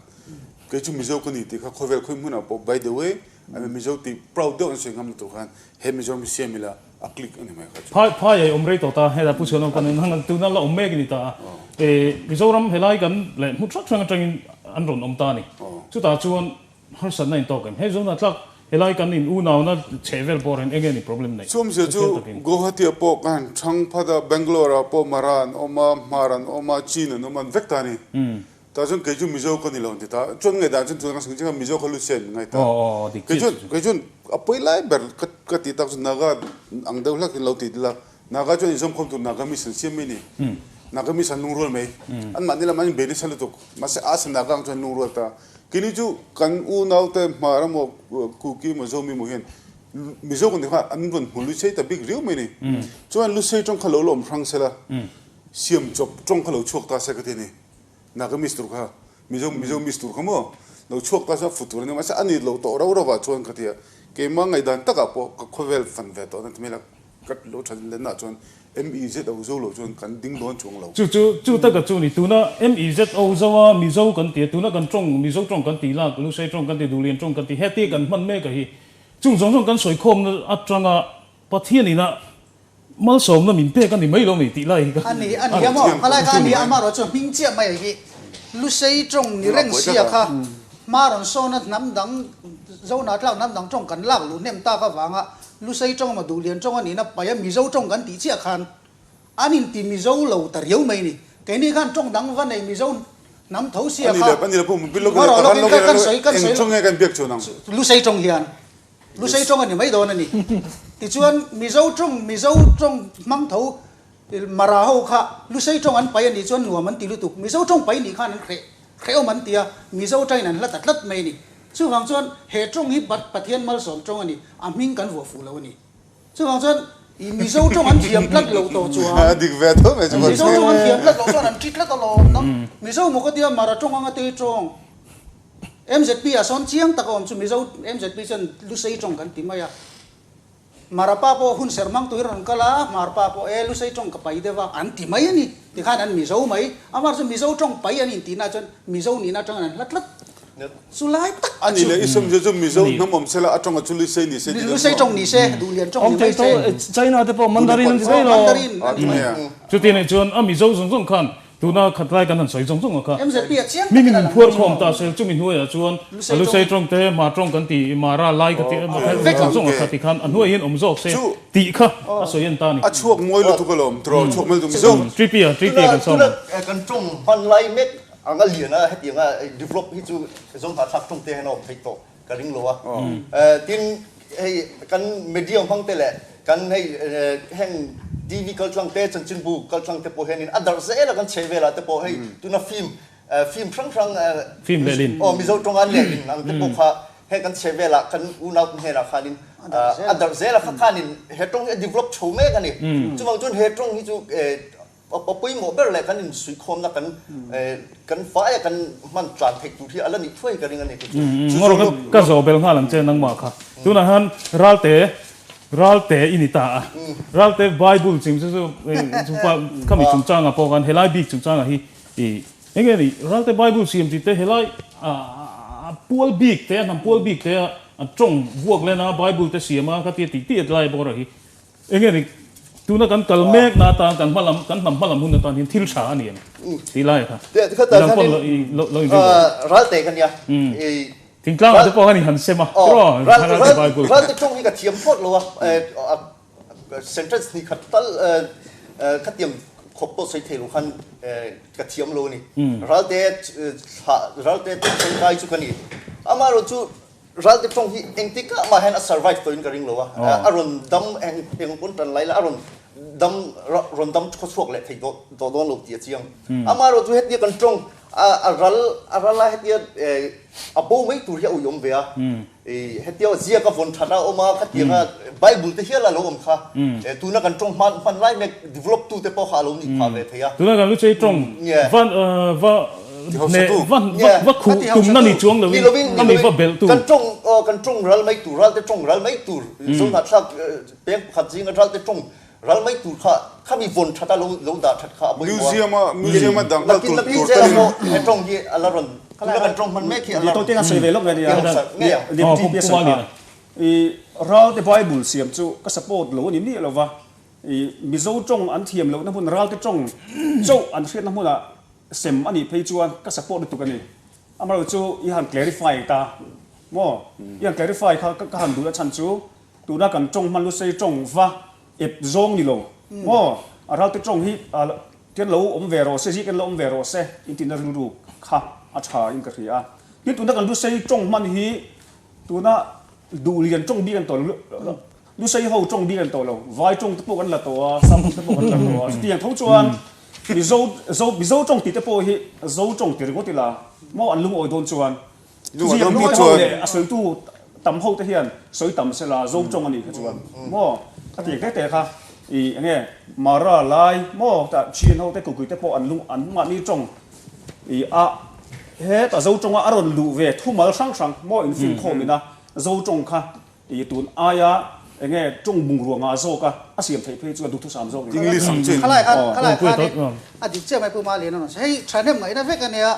kei chu Mizo ka ni tih kha khawvel khawi hmunah pawh by the way a Mizo tih proud deuh an sawi ngam na tur khan he Mizoram hi siam ila a click a ni mai kha chu. Phai phai ei awm rei tawh ta heta Pu Chhuanawm kan hang tuna la awm mek a ni ta a e Mizoram helai kan leh hmu hrang hrang atangin an rawn awm ta a ni chutah chuan harsatna in tawk em hei zona tlak helai kan in unauna chheh vel pawh reng enge ni problem neih Chumzia chu Guwahati ah pawh kan han thang phat a Bangalore ah pawh Mara an awm a Hmar an awm a Chin an awm a an vek ta a ni. Tah chuan kei chu Mizo ka ni lo an ti ta. Chuan ngai dan chuan tuna ka sawi chiang a Mizo kha Lucy an ngai ta. Kei chuan kei chuan a pawi lai ber ka ka tih tak chu Naga ang deuh hlak in lo ti ila Naga chuan inzawmkhawm tur Naga miss an siam mai ni. Naga miss an lungrual mai. An mahni lamah an inbei nasa lutuk. Mahse a sa Naga ang chuan an lungrual ta. Keini chu kan unaute Hmar emaw Kuki emaw Zomi emaw hian Mizo kan tih kha an rawn hmu Lusei ta bik riau mai ni. Chuan Lusei tawng kha lo la awm hrang sela siam chawp tawng kha lo chhuak ta se ka ti a ni. Naga miss tur kha Mizo Mizo miss tur kha maw lo chhuak ta chuan fut tur a ni mahse a ni lo tawh rau rau ah chuan ka ti a keimah ngaihdan takah pawh ka khawvel fan ve tawh na ti mai la ka lo tha len ah chuan MEZO zo lo chuan kan ding dawn chuang lo. Chu chu chu taka chu ni tuna MEZO zo a Mizo kan ti a tuna kan tawng Mizo tawng kan tih lak Lusei tawng kan ti Duhlian tawng kan ti heti kan hman mek a hi chung zawng zawng kan sawi khawmna atanga Pathian ina Malsawmna min pek a ni mai lo ni tih lai hi ka. A ni, a ni a maw? Kha lai kha a ni a, amaherawh chu hming chiah mai hi Lusei tawng ni reng sia kha hma rawn sawna hnam dang Zona tlak hnam dang tawng kan lak luh hnem tak avanga Lusei tawng emaw Duhlian tawng a nihna paia Mizo tawng kan tih chiah khan an inti Mizo lo ta riau mai ni. Keini khan tawng dang va nei Mizo hnam tho sia kha. A ni le, a ni le pu, Amaherawh lawkin kan sawi kan sawi eng tawng nge kan biak chuan ang? Lusei tawng hian. Lusei tawng a ni mai dawn a ni. Tichuan, Mizo tawng, Mizo tawng hmang tho Mara ho kha Lusei tawng an pai a nih chuan nuam an ti lutuk. Mizo tawng pai nih khan an hreh, hrehawm an ti a, Mizo tawngin an hla ta tlat mai a ni. Chuvang chuan he tawng hi Pathian malsawm tawng a ni, a hming kan vuah fuh lo a ni. Chuvang chuan i Mizo tawng an thiam tlat lo tawh chuan, Dik ve tho mai chu Mizo tawng an thiam tlat loh chuan an ṭi tlat alawm. Mizo maw ka tia Mara tawng anga te tawng. MZP ah sawn chiang tak a awm chu Mizo MZP chuan Lusei tawng kan ti mai a. Marapa pawh hun serh hmang turin rawn kal a, Marpa pawh e Lusei tawng ka pai deuh a an ti mai a ni. Tikhan an Mizo mai. Amah chu Mizo tawng pai an intihna chuan Mizo nihna atangin an hla tlat. Chu lai tak A ni le, i sawm chu chu Mizo hnam awm sela a tawng a chu Lusei ni se ti dawn Lusei tawng ni se, Duhlian tawng ni mai se. China te pawh Mandarin an ti daih lo. Mandarin an ti mai. Chuti nih chuan a Mizo zawng zawng khan Tuna khat lai kan han sawi zawng zawng a kha. MZP a chiang Mi takin min a lang phuar khawm ta se chumi hnuaiah chuan a Lusei tawng te, Hmar tawng kan ti, Mara lai ka ti Vek zawng zawng a kha ti khan a hnuai hian awm zawk se tih kha a sawi en ta a ni. A chhuak mawi lutuk alawm tiraw, chhuak mawi lutuk Mizo. Tripia, Tripia kan sawm Tuna kan tawng hman lai mek anga lian a hetiang a develop hi chu Zohnahthlak tawng te hian a awm theih tawh ka ring lo a. Tin hei kan media hmang te leh kan hei heng TV kaltlang te chanchinbu kaltlang te pawh hianin a darh zel a kan chhe velah te pawh hei tuna film film hrang hrang Film lehlin. Aw Mizo tawnga an lehlin ang te pawh kha heng kan chhe velah kan unau te hnenah khanin a darh zel a kha khanin he tawng hi a develop chho mek a ni. Chuvang chuan he tawng hi chu A pawimawh ber leh kan insuihkhawmna kan kan faia kan hman tlan theih tur hi a la nih thuai ka ring a ni tih chu. Ngawr ka ka zawh bel nghal ang che nangmah kha. Tunah hian Ralte Ralte i ni ta a. Ralte Bible chim chu chu chupa khami chungchangah pawh khan helai bik chungchangah hi i eng nge ni Ralte Bible siam tih te helai a pual bik te a hnam pual bik te a tawng vuak lena Bible te siam a khatia tih tih lai bawr a hi. Enge ni, tuna kan kal mek na atan, kan hmalam, kan hnam hmalam hun atan hian thil tha a ni em? Tih lai kha. Midang pawh lo i lo lo inring lo. Ralte ka nia. Thingtlang ah te pawh khan i han sem a, tiraw? Ralte Bible. Ralte tawng hi ka thiam phawt lo a, sentence hnih khat tal khatiang khawp pawh sawi thei lo khan ka thiam lo a ni. Ralte thlah, Ralte tangkai chu ka ni. Amaherawhchu Ralte tawng hi engtikah mah hian a survive tawhin ka ring lo a, a rawn dam eng eng pawn tan lai la a rawn dam rawn dam khawchhuak leh thei tawh tawh dawn lo tih a chiang. Amaherawh chu hetia kan tawng a ral a ral a hetia a bo mai tur hi a uiawm ve a, hetia ziak a vawn that a awm a khatianga Bible te hial a lo awm kha tuna kan tawng hman hman lai mek develop tu te pawh kha a lo nih phah ve thei a. Tuna kan Luchei tawng van va Va khuh tumna ni chuang loin a mi va belh tu. Kan tawng kan tawng ral mai tur, ralte tawng ral mai tur, Zohnahthlak peng pakhat zinga ralte tawng ral mai tur kha kha mi vawn that a lo lo dah that kha a pawimawh a. Museum a museum a dang nghal tur tur te ni. He tawng hi a la rawn tuna kan tawng hman mek hi a la rawn. Tawng a sawi ve lawk nge nia. Deputy pi a sawi kha. I ralte Bible siam chu ka support lo a ni miah lova. I Mizo tawng an thiam lohna hmun ralte tawng chauh an hriatna hmunah Sem a nih phei chuan ka support lutuk a ni. Amaherawhchu chu i han clarify ta maw? I han clarify kha ka han duh na chhan chu tuna kan tawng hman lusei tawng va ep zawng ni lo maw? A ralte tawng hi tian lo awm ve rawh se, zik in lo awm ve rawh se intina rilru kha a tha in ka hria a. Tin tuna kan lusei tawng hman hi tuna duhlian tawng bik an tawh lo. Lusei ho tawng bik an tawh lo, vai tawng te pawh kan la tawh a, sam te pawh kan la tawh a, chutiang tho chuan Mizo zo Mizo tawng tih te pawh hi Zo tawng ti ringawt ila maw an lungawi dawn chuan ziak mi te ho leh a sawitu tam ho te hian sawi tam sela Zo tawng a nih kha chuan maw a ti te te kha i enge Mara lai maw tah Chin ho te Kukui te pawh an lung an mahni tawng i a hetah Zo tawnga a rawn luh ve thumal hrang hrang maw infinkhawm ina Zo tawng kha I tun aia enge tawng bungrua ngah zawk a, a siam theih phei chu a duhthusam zawk ni. English ang chin. Khalai khan khalai khan in a dik chiah mai Pu Malian a rawn sawi. Hei thahnem ngaihna vek a nia,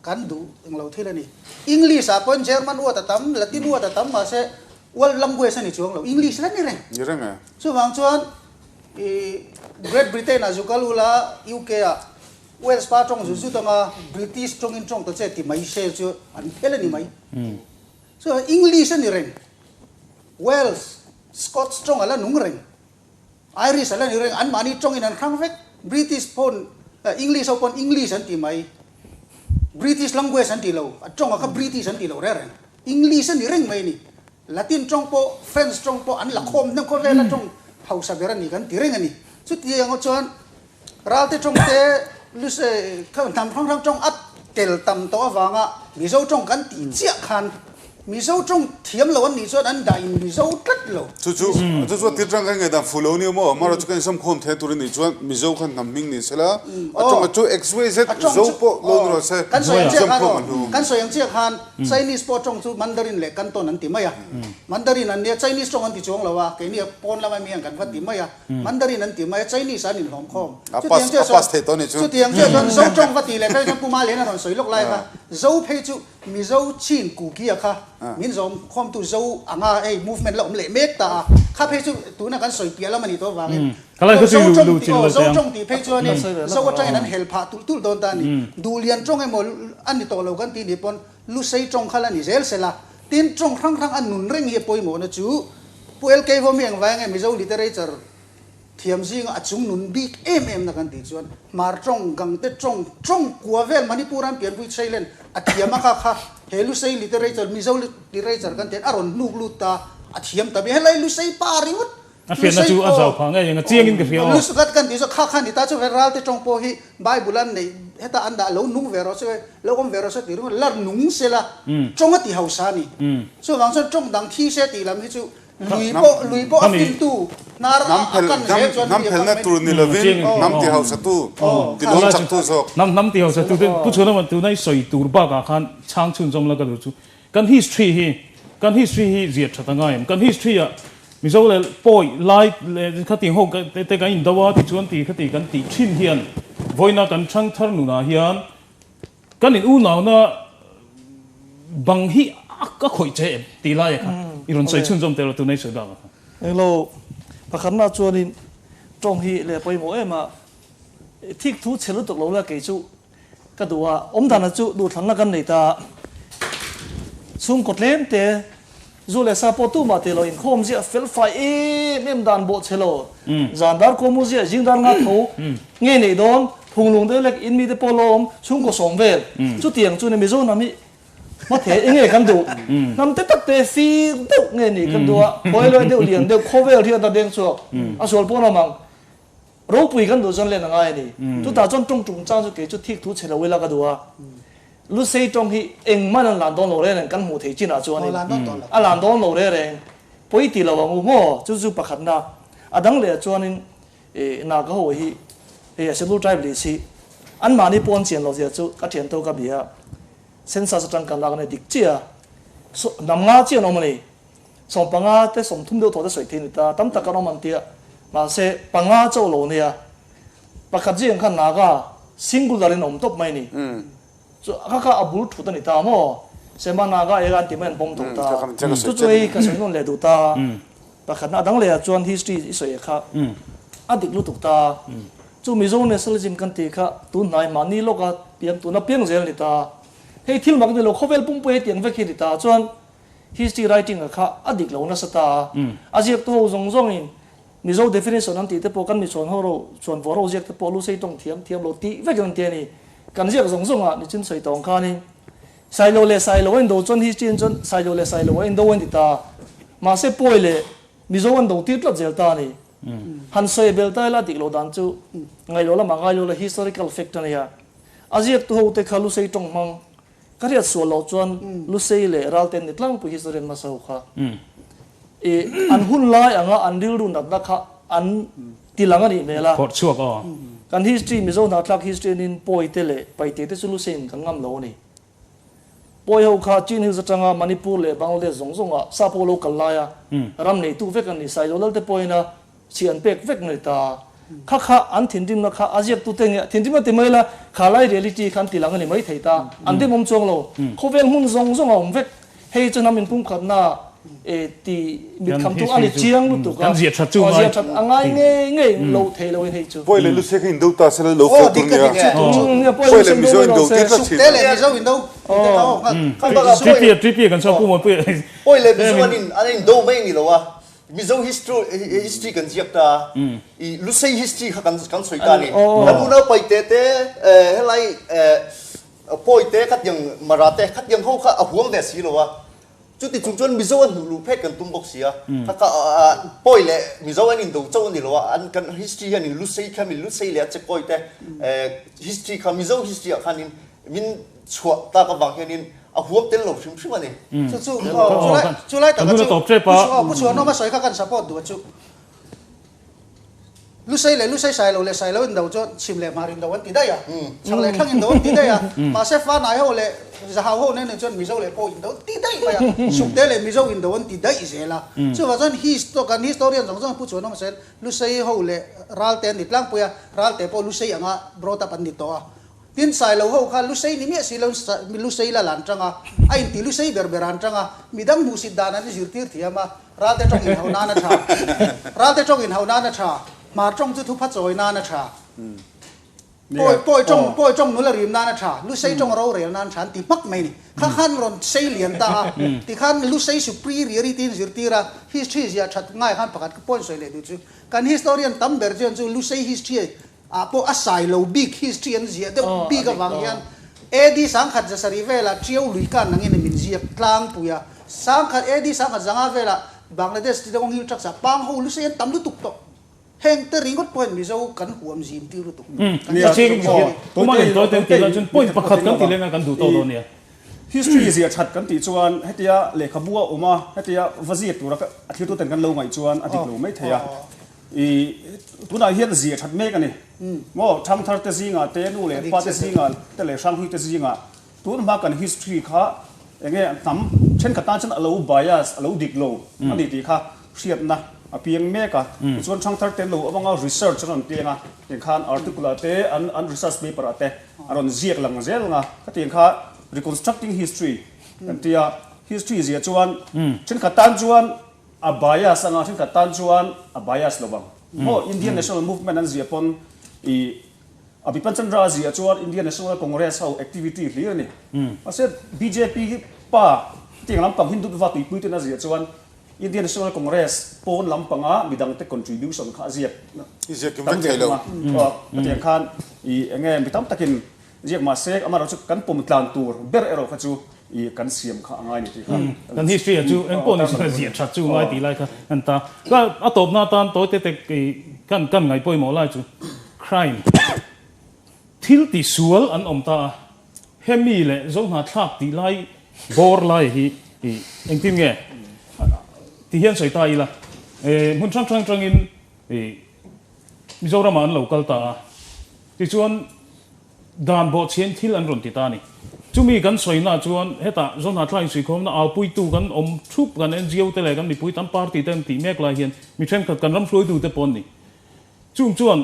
kan duh englo thil a ni. English ah pawhin German word a tam, Latin word a tam mahse world language a ni chuang lo, English la ni reng. Ni reng e. Chuvang chuan i Great Britain ah zuk a lu la, UK ah Wales pa tawng zut zut anga British tawngin tawng ta che ti mai se chu an phel a ni mai. Chuan English a ni reng, Wales, Scots tawng a la nung reng, Irish a la ni reng, anmahni tawngin an hrang vek, British pawn, English ho pawn English an ti mai, British language an ti lo, a tawng a kha British an ti lo reng reng, English a ni reng mai a ni. Latin tawng pawh, French tawng pawh an la khawm hnem khawvela tawng hausa ber a ni kan ti reng a ni. Chutiang chuan Ralte tawng te Luse kha hnam hrang hrang tawng a tel tam tawh avanga Mizo tawng kan tih chiah khan. Mizo tawng thiam lo an nih chuan an dah in Mizo tlat lo. Chu chu chu chu a tir tang kan ngaihdan fu lo nia maw? Amaherawhchu kan insawmkhawm thei tur a nih chuan Mizo khan hnam hming ni sela a tawng a chu XYZ Zo pawh lo ni rawh se Kan sawi ang chiah khan insawmkhawm a hlu. Kan sawi ang chiah khan Chinese pawh tawng chu Mandarin leh Canton an ti mai a. Mandarin an nia Chinese tawng an ti chuang lo a, keini pawn lama mi hian kan va ti mai a. Mandarin an ti mai a, Chinese an inhlawm khawm. A pass a pass thei tawh a nih chu. Chutiang chiah chuan Zo tawng va ti leh phei chuan Pu Malian a rawn sawi lawk lai kha Zo phei chu Mizo chin Kuki-a kha min zawm khawmtu Zo anga hei movement la awm leh mek ta a, kha phei chu tuna kan sawi piah lam a nih tawh avangin Zo tawng tih aw Zo tawng tih phei chuanin Zo atangin an hel phah tulh tulh dawn ta a ni. Duhlian tawng emaw a ni tawh lo kan tih nih pawn Lusei tawng kha la ni zel sela, tin tawng hrang hrang a nun reng hi a pawimawhna chu Pu LK Vawmi engvai nge Mizo literature Thiam zinga a chung nun bik em em na kan tih chuan Hmar tawng, Gangte tawng, tawng kua vel Manipur an pianpui Thailand a thiam a kha kha he Lusei literature, Mizo literature kan tian a rawn hnuk lut ta a thiam ta bik. Helai Lusei pa ringawt A hriatna chu a zau phah ngei ang a chiangin ka hria aw. Lusei kan tih chuan kha kha ni ta chu Ralte tawng pawh hi Bible an neih heta an dah lo nung ve rawh se lo awm ve rawh se tih ringawt la nung sela tawng a ti hausa a ni. Chuvang chuan tawng dang thi se tih lam hi chu Lui pawh lui pawh a fintu hnar a kan zel chuan Hnam phelna tur ni lovin hnam ti hausa tu ti lawm chak tu zawk. Hnam hnam ti hausa tu te Pu Chhuana tuna i sawi tur bakah khan chhang chhunzawm la ka duh chu kan history hi kan history hi ziah that a ngai em kan history ah Mizo leh pawi lai leh khati ho te kan indo a tichuan ti khati kan tih thin hian vawiina kan thangthar nunah hian Kan in unauna bang hi a khawih che em tih laia kha i rawn sawi chhunzawm tel a tuna i sawi bak ah kha. Englo, pakhatna chuanin tawng hi leh pawimawh em a, thik thu chhe lutuk lo la kei chu ka duh a, awmdana chu duhthlanna kan nei ta, chhungkaw tlem te zu leh sa pawh tumah tih lo inkhawm ziah fel fai em em dan bawh chhe lo, zan dar kawmu ziah zing dar nga tho nge neih dawn, phunglung deuh lek in mite pawh lo awm chhungkaw sawm vel chutiang chu ni Mizo hnam hi hma the eng nge kan duh hnam te tak te fir deuh nge nih kan duh a khawi lawi deuh lian deuh khawvel hi a ta deng chhuak a sual pawn awm ang ropui kan duh chuan len a ngai a ni chutah chuan tawng tung chang chu kei chu thik thu chhe lo ila ka duh a Lusei tawng hi engmah an lan dawn lo reng reng kan hmuh theih chinah chuanin a lan dawn lo reng reng pawi ti lo ang u maw chu chu pakhatna a dang leh ah chuanin I Naga ho hi hei a Schedule Tribe list hi anmahni pawh an chian lo zia chu ka thian tawk a bia census atang kan lak a ni dik chiah a so hnam nga chiah an awm a ni 15 te 30 deuh thaw te sawi thei a ni ta tam tak an awm an tia mahse panga chauh lo nia pakhat zing khan Naga singular in a awm tawp mai a ni chu kha kha a bul thut a ni ta maw Sema Naga ega an ti mai an pawm tawh ta chu chu hei ka sawi nawn leh duh ta. Pakhatna a dang leh ah chuan history i sawi kha a dik lutuk ta. Chu Mizo nationalism kan tih kha tun hnai mahni lawka piang tuna piang zel a ni ta. Hei thil mak ni lo khawvel pumpui hetiang vek hi a ni ta. Chuan history writing ah kha a dik lo nasa ta. A ziaktu ho zawng zawngin Mizo definition an tih te pawh kan mi chhuan ho ro chhuan vawr ho ziak te pawh Lusei tawng thiam thiam lo tih vekin an ti a ni. Kan ziak zawng zawng ah nichin sawi tawng khanin Sailo leh Sailo a indo chuan history in chuan Sailo leh Sailo a indo a ni ta. Mahse Pawi leh Mizo an do tir tlat zel ta a ni. Han sawi bel ta ila dik loh dan chu ngailo lamah ngailo la historical fact a nia. A ziaktu ho te kha Lusei tawng hmang ka hriat sual loh chuan Lusei leh Ralten ni tlangpui historian hmasa ho kha i an hun lai anga an rilru natna kha an tilang a nih hmel a. Phawrh chhuak aw. Kan history Mizo hnahthlak history anin Pawi te leh Paite te chu Luseiin kan ngam lo a ni. Pawi ho kha Chin Hills atanga Manipur leh Bangladesh zawng zawngah sap ho lo kal laia ram neitu vek an ni. Sailo Lalte pawhin a chhi an pek vek mai ta. Kha kha an thinrimna kha a ziaktute nge thinrimna ti mai la kha lai reality kha an tilang a ni mai thei ta. An demawm chuang lo. Khawvel hmun zawng zawng a awm vek. Hei chu hnam inpumkhatna ti mitkham tu a ni chiang lutuk a, Kan ziah that chu ngai. Ziah that a ngai ngei ngei lo thei lo in hei chu. Pawi leh Lusei kha indo ta sela lo fel tur nia. Pawi leh Mizo indo tir tlat thin. Sukte leh Mizo indo tih te kha aw. Tripi tripi kan sawi Pu Muanpuia. Pawi leh Mizo an in an indo mai ni lo a, Mizo history history kan ziak ta i Lusei history kha kan kan sawi ta a ni. Kan unau paite te helai Pawi te khatiang Mara te khatiang ho kha a huam ve si lo a, chuti chung chuan Mizo an hnuh luh phet kan tum bawk si a, kha kha Pawi leh Mizo an indo chauh a ni lo a, an kan history hian in Lusei kha min Lusei leh a che Pawi te history kha Mizo history ah khanin min chhuah tak avang hianin A huam tel lo hrim hrim a ni. Chu chu chulai chulai taka chu Pu Chhuanawma sawi kha kan support duh a chu. Lusei leh Lusei Sailo leh Sailo indo chu chhim leh hmar indo an ti daih a, chhak leh thlang indo an ti daih a, mahse Fanai ho leh Zahau ho nen chuan Mizo leh pawh indo an ti daih mai a, Sukte leh Mizo indo an ti daih zel a. Chuvang chuan histo kan historian zawng zawng Pu Chhuanawma sawi Lusei ho leh Ralte an ni tlangpui a, Ralte pawh Lusei anga brought up an ni tawh a. Tin, Sailo ho kha Lusei ni miah si lo Lusei lal an tang a, a inti Lusei ber ber an tang a, midang hmuhsit dan an zirtir thiam a, Ralte tawng inhauh nan a tha. Ralte tawng inhauh nan a tha. Hmar tawng chu thupha chawi nan a tha. Pawi pawi tawng pawi tawng nula rim nan a tha. Lusei tawng rorel nan tha an ti hmak mai ni. Kha khan rawn sei lian ta a, tikhan Lusei superiority in zirtir a, history zia that ngai khan pakhat ka point sawi leh duh chu kan historian tam ber chuan chu Lusei history ah pawh a sai lo bik history an ziah deuh bik avang hian AD 1700 velah Tiau lui kan angin min ziak tlangpui a, sangkhat AD 1005 velah Bangladesh ti deuh ang hill tracts ah pang ho lusei an tam lutuk tawh. Heng te ringawt pawh hian Mizo kan huam zim tir lutuk. Nia, Tumah in tawi ten tih lah chuan point pakhat kan ti leng a kan duh tawh dawn nia. History ziah that kan tih chuan hetia lehkhabu a awm a, hetia va ziak tura a thiltuten kan lo ngaih chuan a dik lo mai thei a. I tunah hian zia that mek a ni. Maw thangthar te zingah te, nu leh pa te zingah te leh hranghlui te zingah tun hma kan history kha enge hnam thenkhat tan chuan a lo bias, a lo dik lo a ni tih kha hriatna a piang mek a. Tichuan thangthar te lo awm anga research an rawn piang a, tiang khan article ah te an research paper ah te a rawn ziak lang zel ang a, khatiang kha reconstructing history kan ti a, history zia chuan thenkhat tan chuan A bias anga thenkhat tan chuan a bias lo vang. Maw Indian National Movement an ziah pawn i a Bipan Chandra a ziah chuan Indian National Congress ho activity hlir a ni. Mahse bjp pa hetiang lampang Hindutva tuipui ten a ziah chuan Indian National Congress pawn lampanga midangte contribution kha a ziak tam ve thung a. Hetiang khan i enge mi tam takin Ziak mahse amaherawh chu kan pawm tlan tur ber erawh kha chu i kan siam kha a ngai ni tih kha. Kan history ah chu eng pawh ni se ziah that chu ngai tih lai kha an ta. Ka a tawpna atan tawi te te i kan kan ngaih pawimawh lai chu crime thil ti sual an awm ta a, hemi leh Zohnahthlak tih lai bawr lai hi i engtin nge ti hian sawi ta ila hmun hrang hrang atangin i Mizoramah an lo kal ta a, tichuan dan bawhchhiain thil an rawn ti ta a ni. Chumi kan sawina chuan hetah Zohnahthlak insuihkhawmna aupuitu kan awm thup, kan NGO te leh kan mipui tam party te an tih mek lai hian mi thenkhat kan ram hruaitute pawh an ni. Chung chuan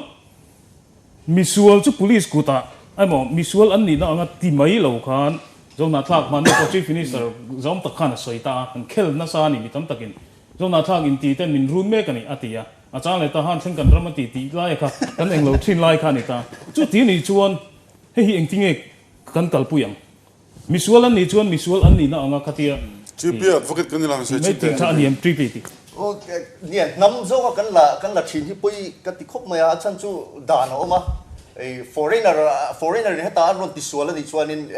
misual chu police kutah emaw misual an nihna anga ti mai lo khan Zohnahthlak hmanni pawh Chief Minister zawm tak khan a sawi ta a, an khel nasa a ni mi tam takin. Zohnahthlak inti ten min run mek a ni, a ti a. A chang leh ta han thleng kan ram a ti tih lai kha kan englo thin lai kha a ni ta. Chuti nih chuan hei hi engtinge kan kalpui ang? Misual an nih chuan misual an nihna anga khatia TP advocate kan ni lo sawi mai chin tih teh. tha a ni em TP tih. Nia, hnam zawka kan la kan la thin hi pawi ka ti khawp mai a, a chhan chu dan a awm a, foreigner foreigner in heta an rawn ti sual a nih chuanin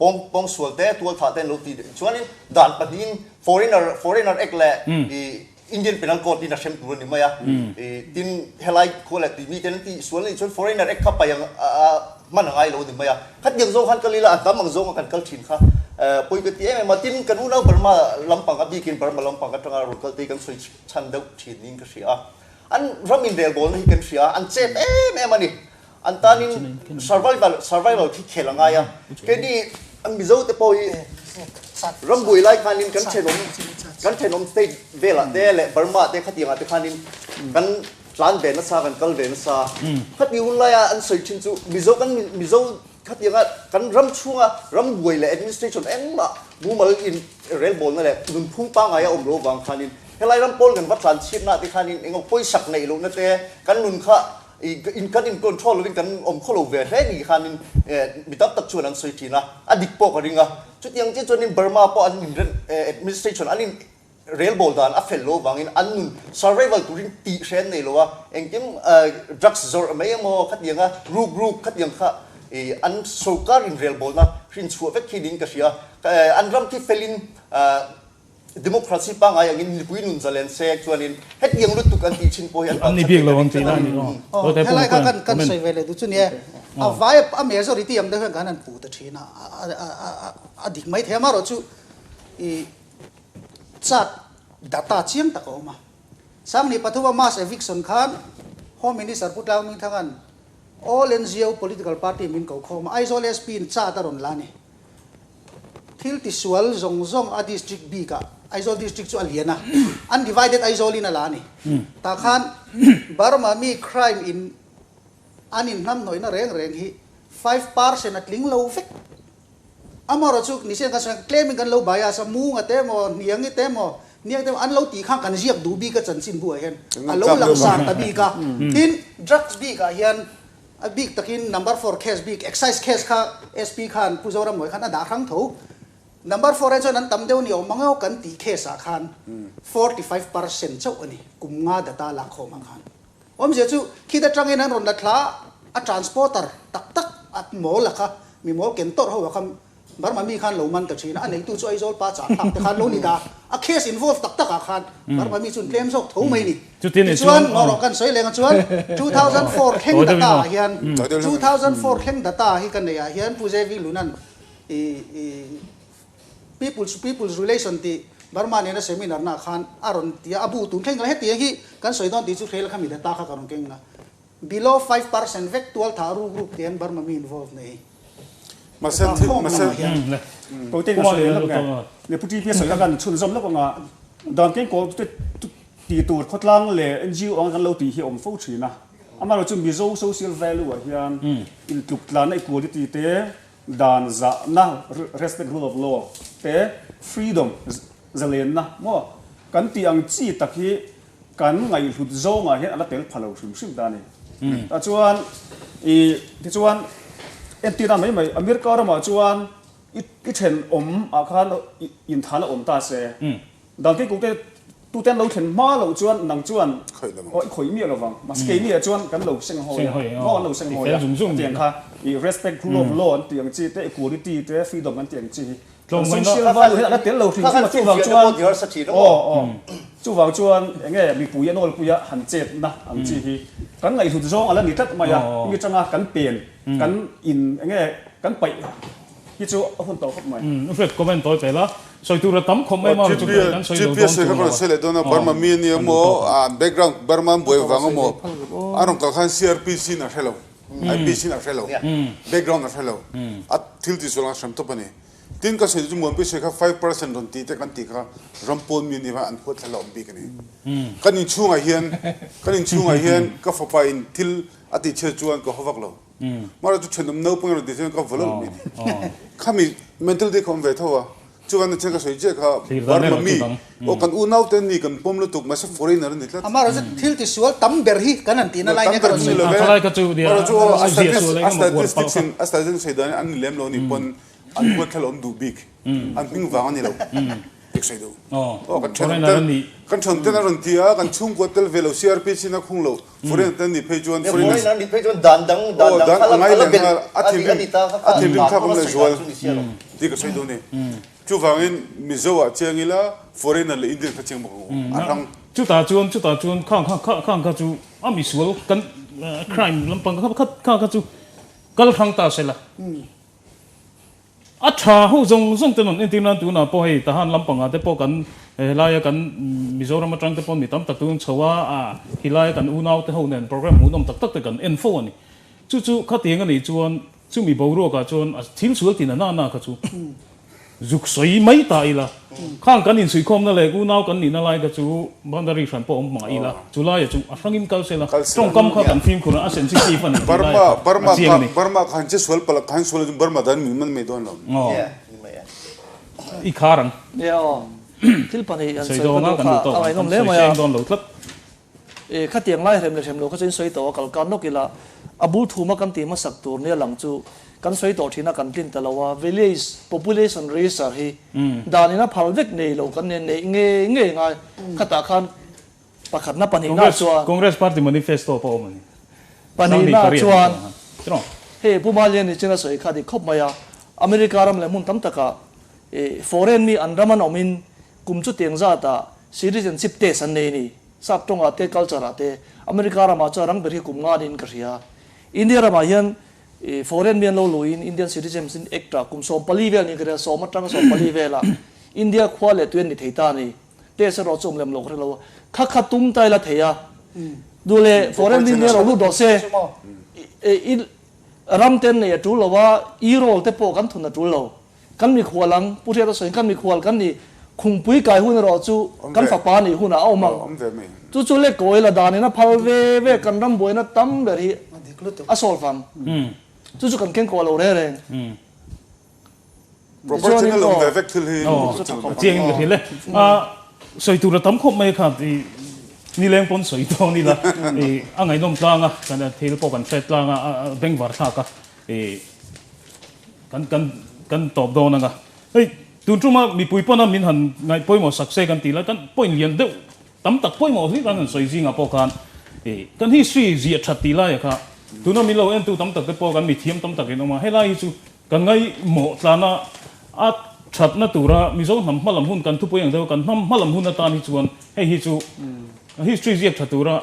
Pawng pawng sual te, tual thah te an lo ti chuanin dan pahnihin foreigner foreigner act leh i Indian Penal Code in a hrem tur a ni mai a. I tin helai khua leh tui mite an tih sual a nih chuan foreigner act kha pai ang a hman a ngai lo a ni mai a. Khatiang zawng khan kal ila a hnam ang zawnga kan kal thin kha pawi ka ti em em a. Tin kan unau Burma lampang a bikin Burma lampang atanga rawn kal te hi kan sawi chhan deuh thin niin ka hria a. An ram inrelbawlna hi kan hria a, an chep em em a ni. An tanin survival survival khi khel a ngai a, keini Mizo te pawh hi rambuai lai khanin kan thenawm kan thenawm state velah te leh Burma te khatiangah te khanin kan tlan ve nasa kan kal ve nasa. Khati hun laia an sawi thin chu Mizo kan Mizo khatianga kan ram chhunga rambuai leh administration engmah mumal in relbawlna leh nunphung pangngai a awm lo vang khanin helai ram pawl kan va tlan chhiatna te khanin eng pawisak neih lohna te kan nun kha In kan in control lovin kan awm khaw lo ve hle ni khanin mi tam tak chuan an sawi thin a, a dik pawh ka ring a. Chutiang chiah chuanin Burma pawh an in administration an in relbawl dan a fel lo vangin an nun survival turin tih hre an nei lo a, engkim drugs zawrh mai emaw khatianga ruk ruk khatiang kha an sorkar in relbawlna hrinchhuah vek khi niin ka hria. An ram khi felin. Democracy pangngai angin mipui nun zalen se chuanin hetiang lutuk an tih thin pawh hi an An ni bik lo ang tih lai a ni aw. Helai kha kan kan sawi ve leh duh chu nia, a vai a majority ang deuh hian kan han puh ta thin a, a dik mai thei a, amaherawhchu i chat data chiang tak a awm a. Sangni pathuma mass eviction khan Home Minister Pu Tlang Mingthanga'n all NGO political party min ko khawm a, Aizawl SP in chat a rawn la a ni. Thil tisual zawng zawng a district bik ah Aizawl district chu a lian a, undivided Aizawl in a la a ni. Tah khan Burma mi crime in an inhnamhnawihna reng reng hi 5% a tling lo vek. Amaherawh chu nise kan sawi claim in kan lo bias a, Munga te emaw, Hniangi te emaw, Hniang te emaw an lo tih khan kan ziak duh bik a chanchinbu ah hian a lo langsar ta bik a. Tin, drugs bik ah hian A bik takin number four case bik, excise case kha SP khan Pu Zoramawia khan a dah hrang tho. Number four ah chuan an tam deuh ni awm ang emaw kan tih case ah khan 45% chauh a ni, kum nga data lak khawm ah khan. Awmzia chu khit atangin an rawn la thla a, a transporter tak tak a mawl a kha, mi mawl ken tawrh ho a kha Burma mi khan lo man ta thin a, a neitu chu Aizawl pa chah thlak te khan lo ni ta. A case involve tak takah khan Burma mi chuan tlem zawk tho mai ni. Tichuan, ngaw rawh kan sawi leng a chuan 2004 thleng data ah hian 2004 thleng data hi ka neih ah hian Pu JV Lunan i i People's People's Relation tih Burma nena seminar na khan a rawn ti a, a bu tun thleng khan hetiang hi kan sawi dawn tih chu hrel kha mi data kha ka rawn keng a. Below 5% vek tual thah ruk ruk te an Burma mi involve nei. Mahse thil mahse Protein a sawi lawk nge? Le Pu TP a sawi kha kan chhunzawm lawk anga dan keng kawl te ti tur khawtlang leh NGO anga kan lo tih hi a awm fo thin a. Amaherawhchu chu Mizo social value ah hian intluk tlanna equality te, dan zahna respect rule of law te, freedom zalenna maw kan tih ang chi tak hi Kan ngaihhlut zawngah hian a la tel pha lo hrim hrim ta a ni. Tah chuan i tichuan entirna mai mai America ramah chuan i i thenawm ah khan inthan a awm ta se. Dan keikuh te tute an lo thlen hma loh chuan nang chuan aw i khawih miah lovang. Mahse keini ah chuan kan lo seng hawi a, maw an lo seng hawi a. Hetiang kha i respect rule of law an tih ang chi te, equality te, freedom an tih ang chi hi Social value hian a la tel lo hrim hrim a, chuvang chuan aw aw chuvang chuan eng nge mipui a nawlpuia han chetna ang chi hi kan ngaihhlut zawng a la ni tlat mai a, mi atanga kan pen kan in eng nge kan paih hi chu a hun tawh khawp mai. U Hriat comment tawi pe la, sawi tur a tam khawp mai maw chu kan sawi lo dawn chuang lo a. GPS leh dawn a, Burma mi a nia maw, background Burma an buai vang a maw, a rawn kal khan CRPC in a hre lo, IPC in a hre lo, background a hre lo, a thil tihsual ang a hram tawp a ni. Tin ka sawi chu Muanpui sawi kha 5% rawn ti te kan tih kha ram pawn mi nih vang an huat thla la awm bik a ni. Kan inchhungah hian kan inchhungah hian ka fapa in thil a tih chhiat chuan ka haw vak lo. Mahse chu thenawm naupang rawn tih chuan ka vaw lawlh mai ni. Khami mentality kha awm ve tho a. Chuan chen ka sawi chiah kha Burma mi aw kan unau te an ni kan pawm lutuk mahse foreigner an ni tlat. Amaherawhchu thil tisual tam ber hi kan han tihna lai nia ka rawn sawi. Thalai kha chu nia a statistics in a statistics sawi dan in an ni lem lo ni pawn An huat thla lo an duh bik. An hming vang a ni lo. Dik sawi duh. Aw kan thian ten kan thian ten a rawn ti a, kan chhungkua tel ve lo CRPC na khung lo foreigner ten nih phei chuan foreigner Foreigner nih phei chuan dan dang dan dang kha la la belh a thinrim a thinrim thlak awm leh zual tih ka sawi duh a ni. Chuvangin Mizo ah chiang ila foreigner leh Indian kha chiang bawk ang u. A hrang. Chutah chuan chutah chuan khang kha khang kha chu a misual kan crime lampang kha kha kha chu kal hrang ta sela. A tha ho zawng zawng te rawn entir nan tunah pawh hei Tahan lampangah te pawh kan helaia kan Mizoram atang te pawh mi tam tak tun chho a, a hilaia kan unau te ho nen program hmuhnawm tak tak te kan en fo a ni. Chu chu khatiang a nih chuan chumi boruakah chuan a thil sual tin a nana kha chu Zuk sawi mai ta ila, khang kan insuihkhawmna leh unau kan nihna lai kha chu boundary hran pawh awm hma ila, chu laia chu a hrangin kal sela, tawngkam kha kan fimkhur a, a sensitive a ni tih laia kha a chiang a ni. Burma kha han che sual palh kha han sual a chu Burma dan min man mai dawn lo. I khar ang. Nia aw, thil pahnih an sawi ka duh kha a ngaihnawm hle mai a. Khatiang lai hrem leh hrem lo kha chu in sawi tawh a, kal kan lawk ila a bul thuma kan tih hmasak tur nia lang chu kan sawi tawh thin a, kan tlin ta lo a, village population register hi dan in a phal vek nei lo kan nen neih ngei ngei ngai khatah khan pakhatna pahnihna chuan Congress party manifesto pawh awm a ni. Pahnihna chuan hei Pu Maliani chin a sawi kha dik khawp mai a, America ram leh hmun tam takah foreign mi an ram an awmin. kum chu tiang zat ah citizenship test an nei ni. Sap tawngah te culture ah te America ramah chuan rang ber hi kum nga niin ka hria. India ramah hian foreign mi an lo luhin Indian Citizenship Act ah kum 14 vel niin ka hria, sawm atanga 14 velah India khua leh tui an ni thei ta a ni. Test erawh chu awm lem lo ka hre lo. Kha kha tum ta ila thei a. Duh leh foreign mi nia lo lut rawh se. Ram ten nei a tul lo a, e-roll te pawh kan thun a tul lo. Kan mikhual ang, Pu Hriata sawiin kan mikhual kan ni, khungpui kai hun erawh chu kan fapa nih hunah a awm ang. Chu chu lek kawi la danin a phal ve ve kan ram buaina tam ber hi a solve ang. Chu chu kan kengkaw lo reng reng. Proportional awm ve vek thil hi chiang in ka hrilh e. Sawi tur a tam khawp mai kha nileng pawn sawi dawn ila a ngaihnawm tlang a, kan thil pawh kan hre tlang a, a bengvar thlak a. Kan kan kan tawp dawn anga hei tun tuma mipui pawna min han ngaih pawimawh sak se kan tih lai kan point lian deuh tam tak pawimawh hlir kan han sawi zingah pawh khan kan history ziah that tih laia kha tuna min lo entu tam tak te pawh kan mithiam tam tak in awm a helai hi chu kan ngaihmawh tlana a thatna tura Mizo hnam hmalam hun kan thupui ang deuh kan hnam hmalam hun atan hi chuan hei hi chu history ziak tha tura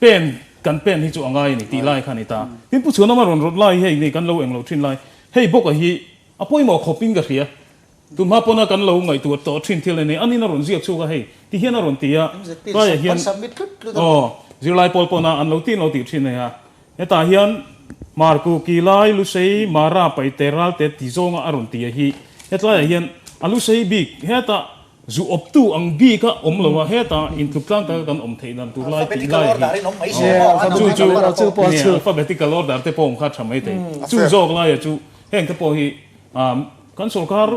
pen Kan pen hi chu a ngai a ni tih lai kha a ni ta. Tin Pu Chhuanawma rawn rawt lai hi hei nei kan lo englo thin lai hei bawk a hi a pawimawh khawp in ka hria. Tunhma pawna kan lo ngaihtuah tawh thin thil a ni. Anin a rawn ziak chhuak a hei ti hian a rawn ti a tlaiah hian aw zirlai pawl pawna an lo tin lo tih thin a ni a. Hetah hian Marku Kilai Lusei Mara Paite Ralte ti zawnga a rawn ti a hi hetlaiah hian a Lusei bik hetah Zu awptu ang bik a awm lo a, hetah intluk tlang taka kan awm theih dan tur lai tih lai hi chu chu nia alphabetical order te pawh awm kha a tha mai thei. Chu zawk laia chu heng te pawh hi kan sorkar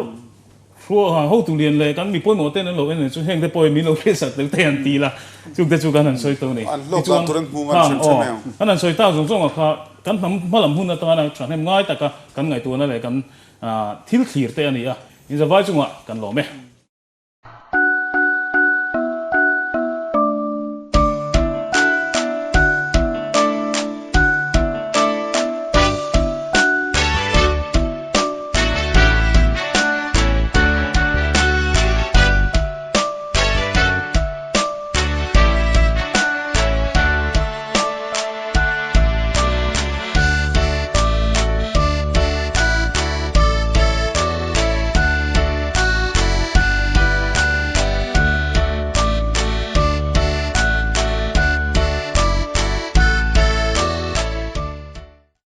hotu lian leh kan mi pawimawh ten an lo en chu heng te pawh hi min lo hriatsak tel thei an ti la, chung te chu kan han sawi to ni. Tichuan khang aw kan han sawi tak zawng zawng ah kha kan hnam hmalam hun atana thahnem ngai taka kan ngaihtuahna leh kan thil thlir te a ni a, inzavai chungah kan lawm e.